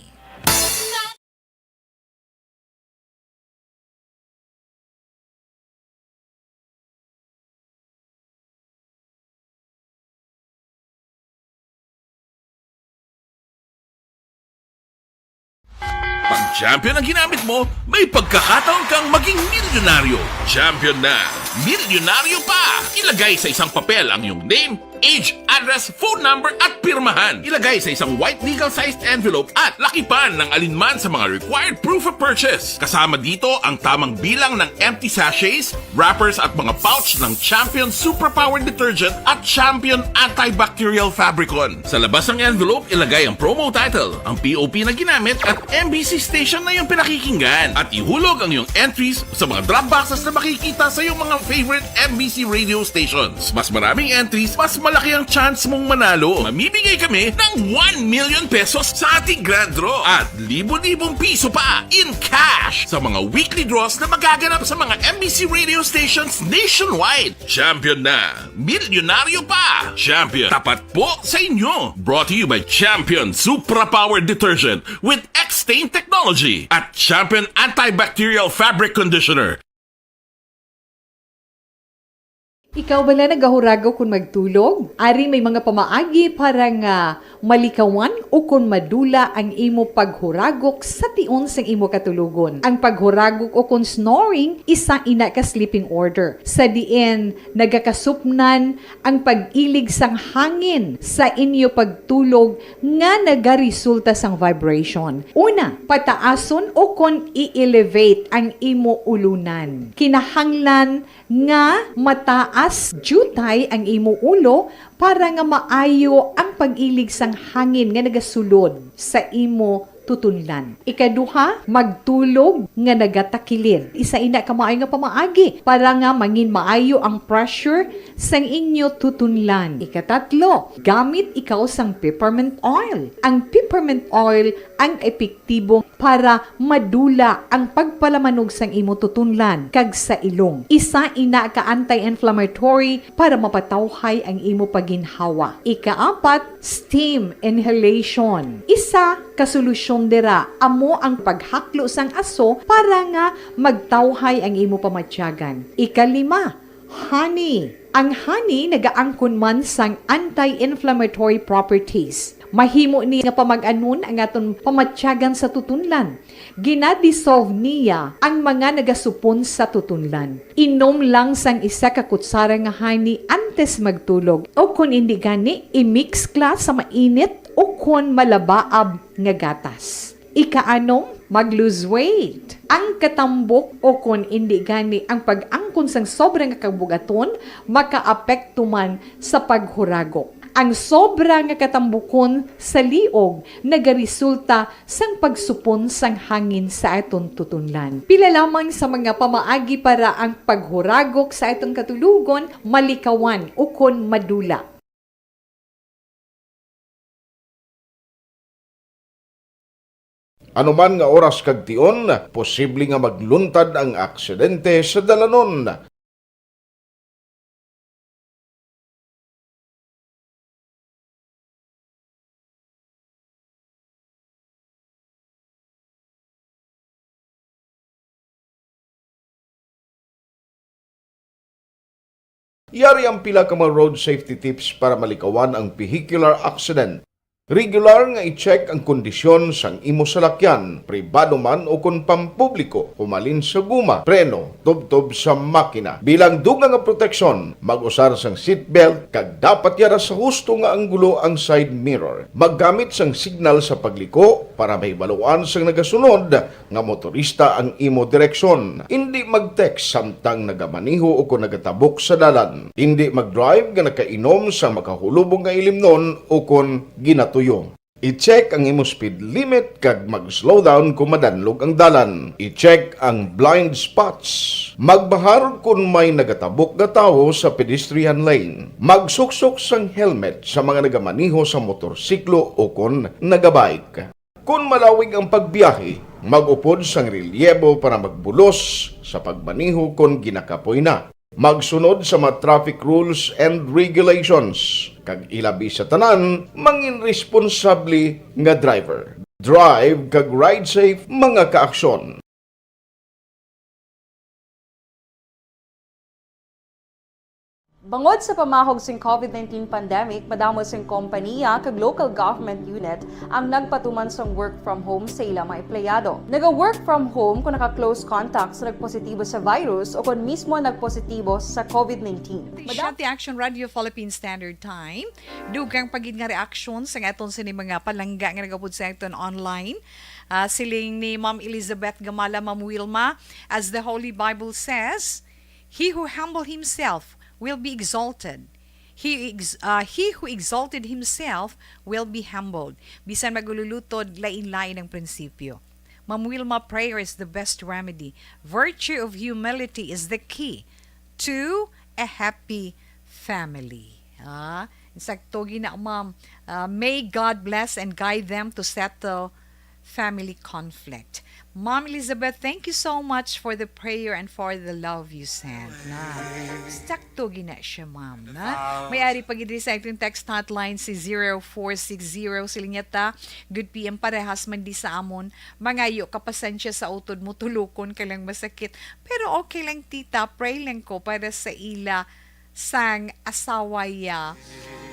Champion ang ginamit mo, may pagkakataon kang maging milyonaryo. Champion na, milyonaryo pa! Ilagay sa isang papel ang iyong name, age, address, phone number, at pirmahan. Ilagay sa isang white legal-sized envelope at lakipan ng alinman sa mga required proof of purchase. Kasama dito ang tamang bilang ng empty sachets, wrappers at mga pouch ng Champion Superpower Detergent at Champion Antibacterial Fabricon. Sa labas ng envelope, ilagay ang promo title, ang P O P na ginamit at M B C station na iyong pinakikinggan. At ihulog ang iyong entries sa mga drop boxes na makikita sa iyong mga favorite M B C radio stations. Mas maraming entries, mas malaki ang chance mong manalo. Mamimigay kami ng one million pesos sa ating grand draw at libo-libong piso pa in cash sa mga weekly draws na magaganap sa mga M B C radio stations nationwide. Champion na! Milyonaryo pa! Champion, tapat po sa inyo! Brought to you by Champion Supra Power Detergent with X-Stain Technology at Champion Antibacterial Fabric Conditioner. Ikaw bala nagahuragok kon magtulog? Ari may mga pamaagi para nga malikawan ukon madula ang imo paghuragok sa tion sang imo katulogon. Ang paghuragok ukon snoring, isa ina ka sleeping order, sa diin nagakasupnan ang pag-ilig sang hangin sa inyo pagtulog nga nagaresulta sang vibration. Una, pataason ukon i-elevate ang imo ulunan. Kinahanglan nga mataas diutay ang imo ulo para nga maayo ang pag-ilig sang hangin nga nagasulod sa imo tutunlan. Ikaduha, magtulog nga nagatakilid. Isa ina ka maayo nga pamaagi para nga mangin maayo ang pressure sang inyo tutunlan. Ikatatlo, gamit ikaw sang peppermint oil. Ang peppermint oil ang epektibo para madula ang pagpalamanog sang imo tutunlan kag sa ilong. Isa ina ka anti-inflammatory para mapatawhay ang imo paginhawa. Ikaapat, steam inhalation. Isa ka solusyon dira amo ang paghaklo sang aso para nga magtawhay ang imo pamatyagan. Ikalima, honey. Ang honey nagaangkon man sang anti-inflammatory properties. Mahimo ni nga pamag-anon ang aton pamatyagan sa tutunlan. Gina-dissolve niya ang mga nagasupon sa tutunlan. Inom lang sang isa ka kutsara nga honey antes magtulog, o kon indi gani, i-mix kla sa mainit o kon malabaab nga gatas. Ikaanom, mag-lose weight. Ang katambok o kon indi gani ang pag-angkon sang sobra nga kabugaton makaapekto man sa paghuragok. Ang sobra nga katambukon sa liog nagaresulta sang pagsupon sang hangin sa aton tutunlan. Pila lamang sa mga pamaagi para ang paghuragok sa aton katulogon malikawan ukon madula. Ano man nga oras kag tion, posible nga magluntad ang aksidente sa dalanon. Yari ang pila ka mga road safety tips para malikawan ang vehicular accident. Regular nga i-check ang kondisyon sang imo salakyan, pribado man o kon pampubliko, humalin sa guma, preno, tubtob sa makina. Bilang dugang nga proteksyon, mag-usar sang seatbelt kag dapat yara sa husto nga anggulo ang side mirror. Maggamit sang signal sa pagliko para mahibaluan sang nagasunod nga motorista ang imo direksyon. Indi mag-text samtang nagamaneho o kon nagatabok sa dalan. Indi mag-drive nga nakainom sang makahulubong nga ilimnon o kon ginatuyo. I-check ang imo speed limit kag mag-slow down kon madanlog ang dalan. I-check ang blind spots. Magbahar kon may nagatabok nga tawo sa pedestrian lane. Magsuksok sang helmet sa mga nagamaneho sa motorsiklo o kon nagabike. Kon malawig ang pagbiyahe, mag-upod sang relyebo para magbulos sa pagmaneho kon ginakapoy na. Magsunod sa mga traffic rules and regulations, kag ilabi sa tanan, mangin responsable nga driver. Drive kag ride safe, mga kaaksyon. Bangod sa pamahog sing covid nineteen pandemic, madamo sing kompaniya kag local government unit ang nagpatuman sang work from home sa ila mga empleyado. Naga-work from home kon naka-close contact sa nagpositibo sa virus o kon mismo nagpositibo sa covid nineteen. Madam- Siya ti Action Radio Philippine Standard Time. Dugang pa gid nga reaksyon sang aton sini mga palangga nga nagapod sa aton online. Ah, siling ni Ma'am Elizabeth Gamala, Ma'am Wilma, as the Holy Bible says, "He who humble himself will be exalted. He ex-, ah, he who exalted himself will be humbled." Bisan magululutod, lain-lain ang prinsipyo. Ma'am Wilma, prayer is the best remedy. Virtue of humility is the key to a happy family. Ah, sakto gina, ma'am. Ah, may God bless and guide them to settle family conflict. Ma'am Elizabeth, thank you so much for the prayer and for the love you sent. Na, sakto gina siya, ma'am. Na, may ari pa gid sa ating text hotline si zero four six zero. Siling niya ta, "Good P M, parehas man di sa amon. Mangayo ka pasensya sa utod mo, tulukon ka lang masakit. Pero okay lang, tita, pray lang ko para sa ila sang asawa ya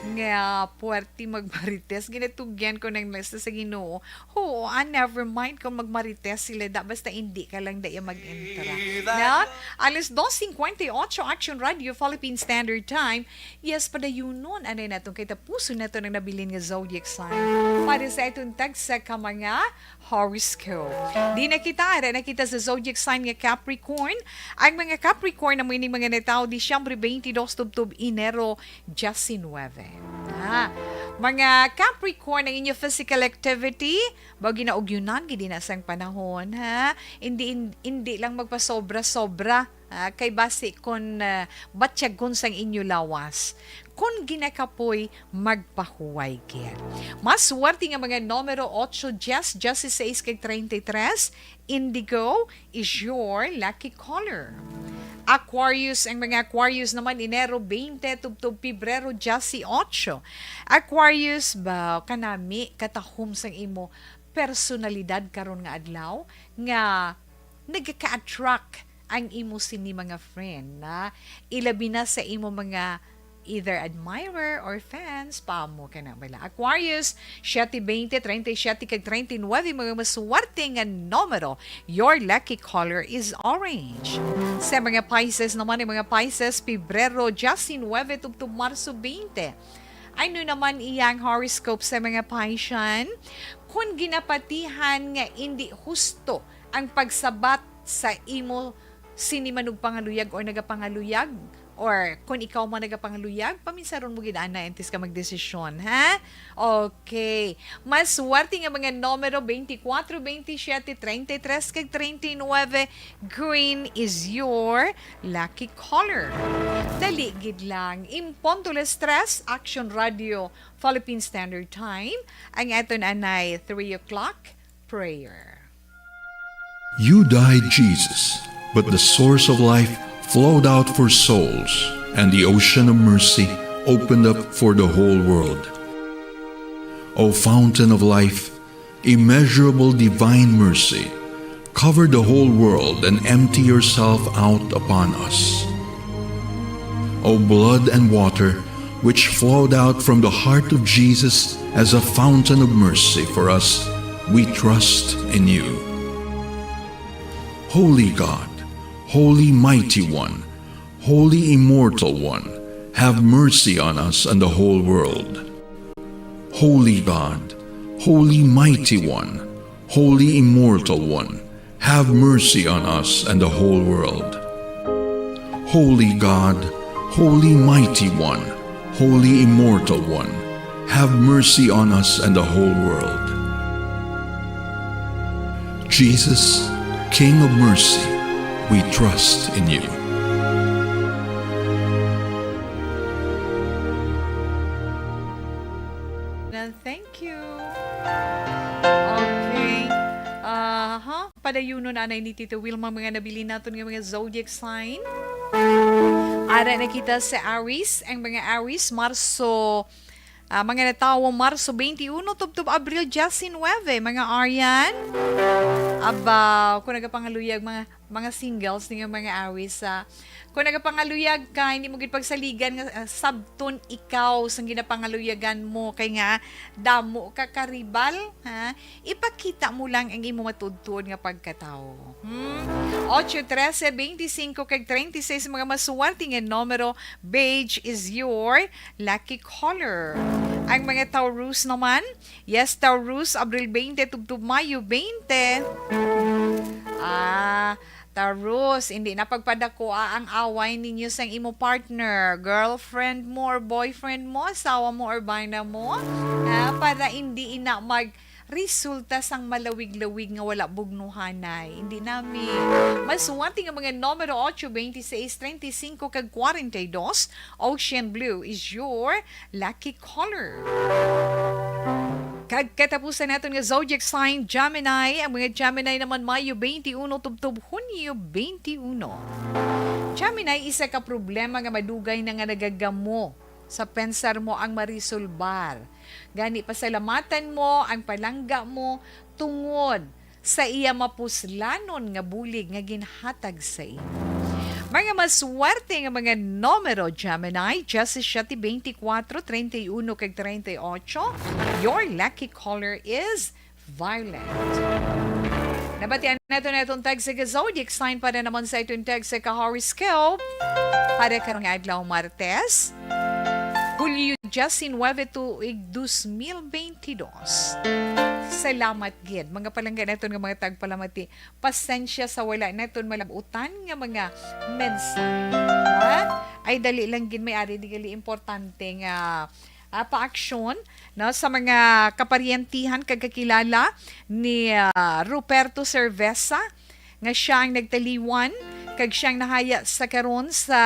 nga puwerte magmarites." Ginatugyan ko nang nasa sa Ginoo. Oo, ah, never mind kung magmarites sila da, basta hindi ka lang da iya mag-entra. Na? Alas dos cincuenta y ocho, Action Radio, Philippine Standard Time. Yes, padayunon anay naton kay tapuson nato ang nabilin nga zodiac sign para sa aton tagsa ka mga horoscope. Di na kita, ara na kita sa zodiac sign nga Capricorn. Ang mga Capricorn amo ining mga natawo Disyembre twenty-dos tubtob Enero diecinuebe. Ah, mga Capricorn, ang inyo physical activity, ba ginaugyunan gid na sang panahon, ha? Hindi, hindi lang magpasobra-sobra, ah, kay basi kon, ah, batyagon sang inyo lawas. Kon ginakapoy, magpahuway gid. Mas swerte nga mga numero, otso, diyes, diyesiseis, kag treinta y tres. Indigo is your lucky color. Aquarius, ang mga Aquarius naman, Enero twenty tubtob Pebrero dieciocho. Aquarius, ba, kanami, katahom sang imo personalidad karon nga adlaw, nga nagaka-attract ang imo sini mga friend, na ilabi na sa imo mga either admirer or fans, pa mo ka na bala. Aquarius, siyete, twenty, treinta y siete, kag treinta y nuebe, mga maswerte nga numero. Your lucky color is orange. Sa mga Pisces naman, ang mga Pisces, Pebrero diecinuebe tubtob Marso twenty. Ano naman iyang horoscope sa mga Piscean? Kung ginapatihan nga indi husto ang pagsabat sa imo sini manugpangaluyag or nagapangaluyag, or kung ikaw man nagapangaluyag, paminsaron mo gid ana antes ka magdesisyon, ha? Okay. Mas swerte nga mga numero, twenty-four, twenty-seven, thirty-three, kag thirty-nine. Green is your lucky color. Dali gid lang. In punto las tres, Action Radio, Philippine Standard Time. Ang aton anay three o'clock prayer. You died, Jesus, but the source of life flowed out for souls, and the ocean of mercy opened up for the whole world. O fountain of life, immeasurable divine mercy, cover the whole world and empty yourself out upon us. O blood and water, which flowed out from the heart of Jesus as a fountain of mercy for us, we trust in you. Holy God, Holy Mighty One, Holy Immortal One, have mercy on us and the whole world. Holy God, Holy Mighty One, Holy Immortal One, have mercy on us and the whole world. Holy God, Holy Mighty One, Holy Immortal One, have mercy on us and the whole world. Jesus, King of mercy, we trust in you. Thank you. Okay. Aha. Padayunon anay ni Tito Wilma mga nabilin naton nga mga zodiac sign. Ara na kita sa Aries. Ang mga Aries, Marso, ah, mga natawo, Marso twenty-one tubtob Abril diecinuebe. Mga Arian, Aba, kung nagapangaluyag mga, mga singles ninyo mga awis, ah, kung nagapangaluyag ka, hindi mo gid pagsaligan nga, ah, sabton ikaw sang ginapangaluyagan mo, kay nga damo ka karibal, ha? Ipakita mo lang ang imo matuod-tuod nga pagkatawo. Hmm? Ocho, trese, beintisinko, kag treinta y seis mga maswerte nga numero, beige is your lucky color. Ang mga Taurus naman, yes, Taurus, Abril twenty, tubtob Mayo twenty. Ah, Taurus, hindi na pagpadakoa ang away ninyo sang imo partner, girlfriend mo or boyfriend mo, asawa mo or bana mo, ha, para hindi ina mag resulta sang malawig-lawig nga wala bugnuhanay. Hindi nami. Maswerte nga mga numero ocho, twenty-seis, treinta y cinco, kag kwarenta y dos. Ocean blue is your lucky color. Kag katapusan naton nga zodiac sign, Gemini. Ang mga Gemini naman, Mayo twenty-one tubtob Hunyo twenty-one. Gemini, isa ka problema nga madugay na nga nagagamo sa pensar mo ang marisolbar. Gani, pasalamatan mo ang palangga mo tungod sa iya mapuslanon nga bulig nga ginhatag sa imo. Mga maswerte nga mga numero, Gemini, disisiete, beintikwatro, treinta y uno, kag treinta y ocho. Your lucky color is violet. Nabatian nato na itong tag sa zodiac sign para naman sa itong tag sa ka-horoscope para karong adlaw, Martes, Hulyo diyasinuwebe, tuig dos mil beintidos. Salamat gid, mga palangga naton nga mga tagpalamati. Pasensya sa wala naton malab-utan nga mga mensahe. Ha? Ay, dali lang gid, may ari di gali importante nga, ah, paaksyon, no, sa mga kaparyentihan kag kakilala ni, ah, Ruperto Cerveza, nga siya ang nagtaliwan kag siyang nahaya sa karon sa,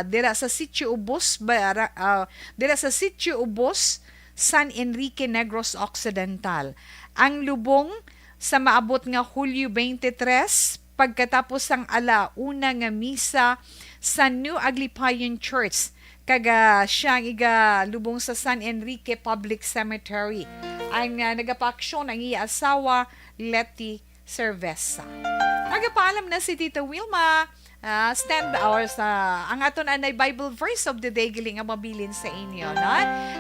dira sa Sitio Ubos, bara-, ah, dira sa Sitio Ubos, San Enrique, Negros Occidental. Ang lubong sa maabot nga Hulyo twenty-three, pagkatapos sang ala una nga misa sa New Aglipayan Church, kag, ah, siya ang igalubong sa San Enrique Public Cemetery. Ang, ah, nagapaaksyon ang iya asawa, Letty Cerveza. Magapaalam na si Tita Wilma. Ah, stand or sa ang aton anay Bible verse of the day, gali nga mabilin sa inyo, no?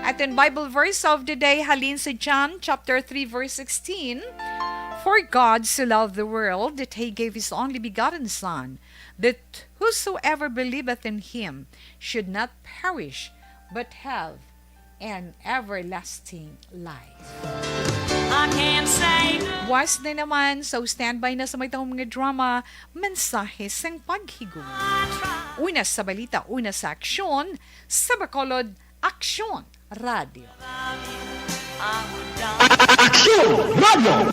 Aton Bible verse of the day halin sa John chapter three verse sixteen. "For God so loved the world that he gave his only begotten Son, that whosoever believeth in him should not perish but have an everlasting life." I can't say no. Was na naman, so standby na sa may taong mga drama, mensahe sang paghigugma. Una sa balita, una sa aksyon, sa Bacolod, Aksyon Radio. Aksyon Radio!